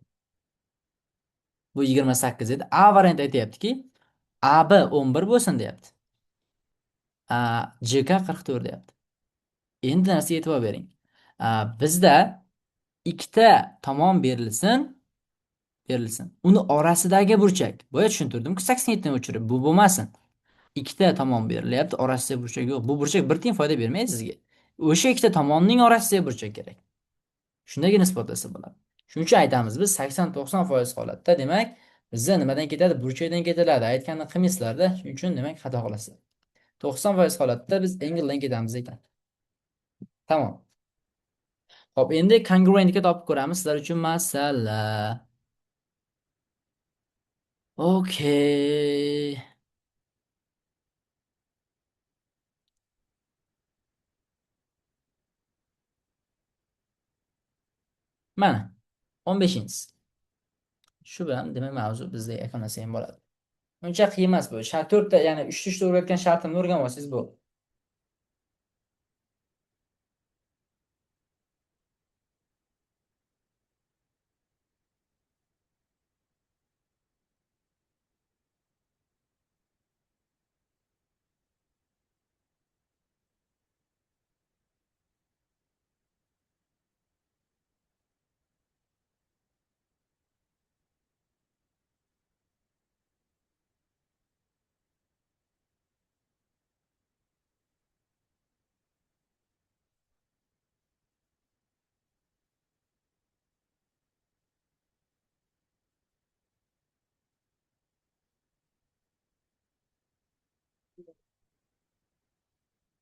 Bu 28 edi. A variant aytayaptiki, AB 11 bo'lsin deyapti. A, JK 44 deyapti. Endi narsaga e'tibor bering. Bizda ikkita tomon berilsin. Uni orasidagi burchak. Boya tushuntirdim-ku, 87 ni o'chirib, bu bo'lmasin. Ikkita tomon berilyapti, orasida burchak yo'q. Bu burchak bir tiyin foyda bermaydi sizga. O'sha ikkita tomonning orasida burchak kerak. Shundagina isbotlasa bo'ladi. Shuning uchun aytamiz, biz 80-90% holatda, demak, bizda nimadan ketadi? Burchakdan ketiladi. Aytganini qilmaysizlarda, shuning uchun demak xato qilasizlar. 90% holatda biz angledan ketamiz ekan. Tamom. Xo'p, endi congruentga topib ko'ramiz sizlar uchun masala. Okey. Mana 15-inchisi. Shu bilan demak mavzu bizda yakunlansa ham bo'ladi. Uncha qiyin emas bu. Shart to'rtta, ya'ni uchta uchta o'rgatgan shartimni o'rganib olsangiz bo'ldi.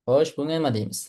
Xo'sh, bunga nima deymiz?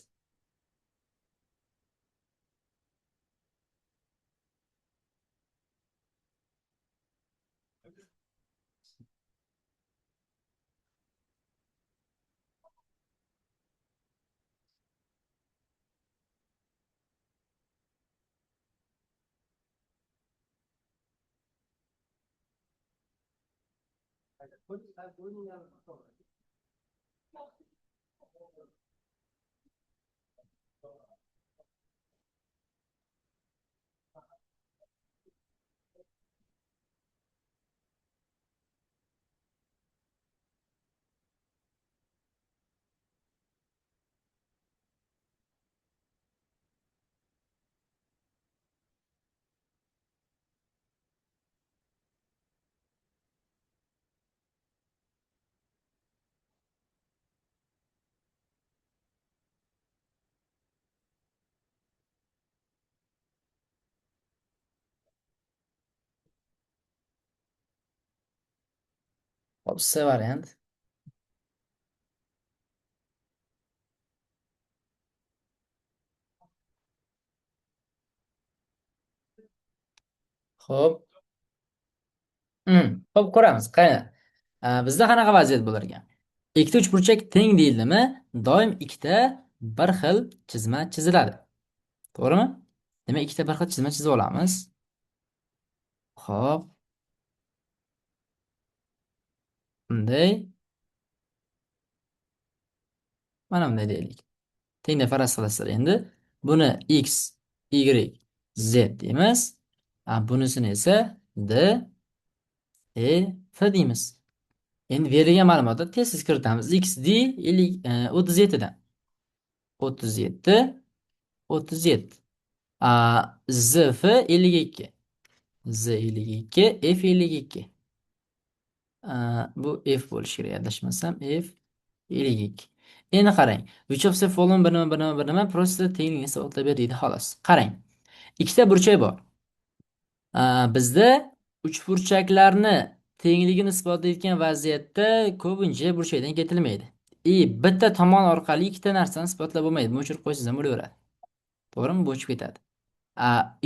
Hop, C variant. Xo'p. Xo'p, ko'ramiz. Qani. Bizda qanaqa vaziyat bo'lar ekan? Ikkita uchburchak teng deyildimi? Doim ikkita bir xil chizma chiziladi. To'g'rimi? Demak, ikkita bir xil chizma chizib olamiz. Xo'p. Bunday. Mana bunday deylik. Tengda faraz qilasizlar endi. Buni x, y, z deymiz. Bunisini esa d, e, f deymiz. Endi berilgan ma'lumotni tez-tez kiritamiz. X, d 37dan. 37, 37. Z, F 52. Z 52, F 52. Bu F bo'lishi kerak, adashmasam F 52. Endi qarang. Which of the following bir nima, bir nima, bir nima просто tenglikni isbotlab ber deydi xolos. Qarang. Ikkita burchak bor. Bizda uchburchaklarni tengligini isbotlayotgan vaziyatda ko'pincha burchakdan ketilmaydi. Bitta tomon orqali ikkita narsani isbotlab bo'lmaydi. Buni o'chirib qo'ysangiz ham bo'laveradi. To'g'rimi? Bu o'chib ketadi.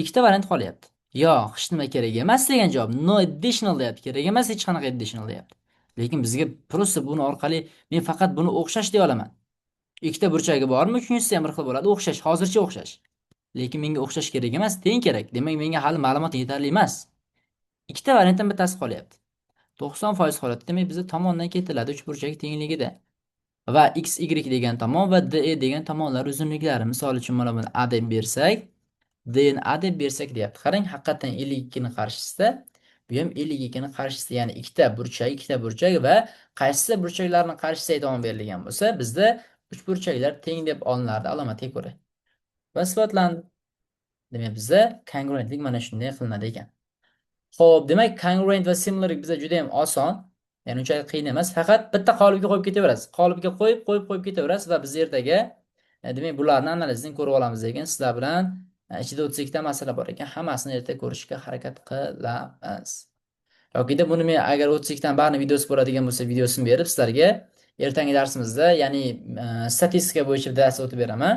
Ikkita variant qolyapti. Yo, hech nima kerak emas degan javob. No additional deyapti. Kerak emas, hech qanaqa additional deyapti. Lekin bizga просто buni orqali men faqat buni o'xshash deya olaman. Ikkita burchagi bormi? Uchinchisi ham bir xil bo'ladi. O'xshash, hozircha o'xshash. Lekin menga o'xshash kerak emas, teng kerak. Demak, menga hali ma'lumot yetarli emas. Ikkita variantdan bittasi qolyapti. 90% holatda demak bizda tomondan ketiladi uchburchak tengligida. Va x, y degan tomon va d, e degan tomonlar uzunliklari. Misol uchun mana buni a deb bersak, d ni a deb bersak deyapti. Qarang, haqiqatan 52 ni qarshisida, bu ham 52 ni qarshisida, ya'ni ikkita burchak, ikkita burchak va qaysi burchaklarning qarshisiga tomon berilgan bo'lsa, bizda uchburchaklar teng deb olinardi alomatga ko'ra. Va isbotlandi. Demak, bizda kongruentlik mana shunday qilinadi ekan. Xo'p, demak, kongruent va similarlik bizda juda ham oson. Ya'ni unchalik qiyin emas. Faqat bitta qolipga qo'yib ketaverasiz. Qolipga qo'yib, qo'yib, qo'yib ketaverasiz va biz ertaga, demak, bularni analizini ko'rib olamiz degan sizlar bilan ichida 32 ta masala bor ekan, hammasini erta ko'rishga harakat qilamiz. Yokida buni men agar 32 dan barini videosi bo'ladigan bo'lsa, videosini berib sizlarga ertangi darsimizda, ya'ni statistika bo'yicha dars o'tib beraman.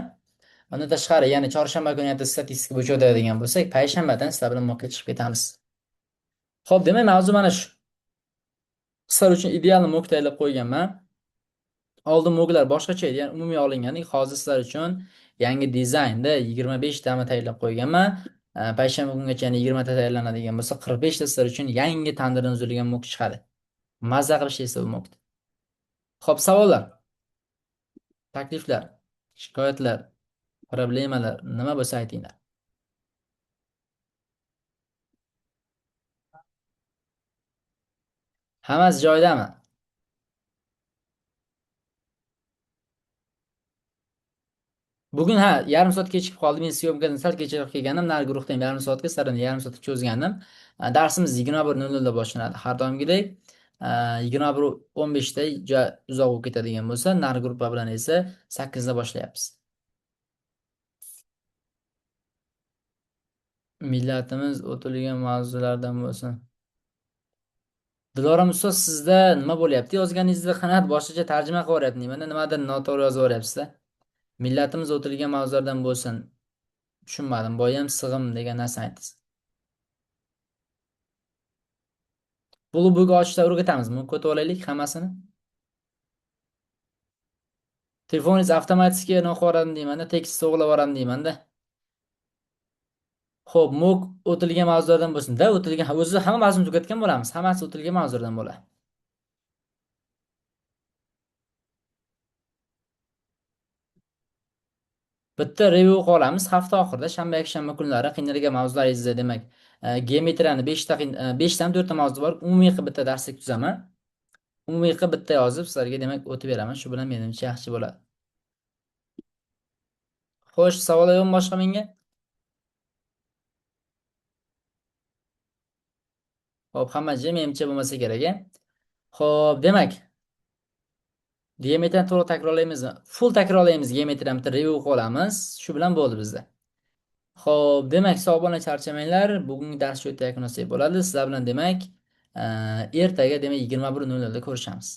Undan tashqari, ya'ni chorshanba kuni erta statistika bo'yicha o'tadigan bo'lsak, payshanbadan sizlar bilan mockka chiqib ketamiz. Xo'p, demak, mavzu mana shu. Sizlar uchun ideal mock tayyorlab qo'yganman. Oldin mocklar boshqacha edi, ya'ni umumiy olingan. Hozir sizlar uchun yangi dizaynda 25 tami tayyorlab qo'yganman. Payshanba kungacha yana 20 ta tayyorlanadigan bo'lsa, 45 ta sizlar uchun yangi tandirdan uzilgan mock chiqadi. Mazza qilib ishlaysiz bu mockni. Xo'p, savollar, takliflar, shikoyatlar, problemalar nima bo'lsa aytinglar. Hammasi joyidami? Bugun ha, yarim soat kechikib qoldim. Men syomkadan sal kechroq kelgandim. Narigi guruhda ham yarim soatga, sizlardan yarim soatga cho'zgandim. Darsimiz 21:00 da boshlanadi. Har doimgidek, 21:15 da uzoq bo'lib ketadigan bo'lsa, narigi guruh bilan esa 8 da boshlayapmiz. Millatimiz o'tilgan mavzulardan bo'lsin. Dilorom ustoz, sizda nima bo'lyapti? Yozganingizda qanaqadir boshqacha tarjima qilib yuboryapti. Nimada nimadir noto'g'ri yozib yuboryapsiz-da. Millatimiz o'tilgan mavzulardan bo'lsin. Tushunmadim. Boyam sig'im degan narsani aytdingiz. Buni bugun ochishda o'rgatamiz. Buni ko'tib olaylik hammasini. Telefoningiz avtomatik nima qilib yuboradi deyman-da, tekst to'g'rilab yuboradi deyman-da. Xo'p, mock o'tilgan mavzulardan bo'lsin-da, o'tilgan o'zi hamma mavzuni tugatgan bo'lamiz. Hammasi o'tilgan mavzulardan bo'ladi. Bitta review qilib olamiz hafta oxirida, shanba, yakshanba kunlari qiynalgan mavzularingizni, demak, geometriyani 5 ta, 5 dan 4 ta mavzu bor, umumiy qilib bitta darslik tuzaman. Umumiy qilib bitta yozib sizlarga demak o'tib beraman. Shu bilan menimcha yaxshi bo'ladi. Xo'sh, savollar yo'qmi boshqa menga? Xo'p, hamma jim, menimcha bo'lmasa kerak, a? Xo'p, demak, geometriyani to'liq takrorlaymizmi? Full takrorlaymiz geometriyani, bitta review qilib olamiz. Shu bilan bo'ldi bizda. Xo'p, demak, sog' bo'linglar, charchamanglar. Bugungi dars shu yerda yakunlasak bo'ladi. Sizlar bilan demak, ertaga demak 21:00 da ko'rishamiz.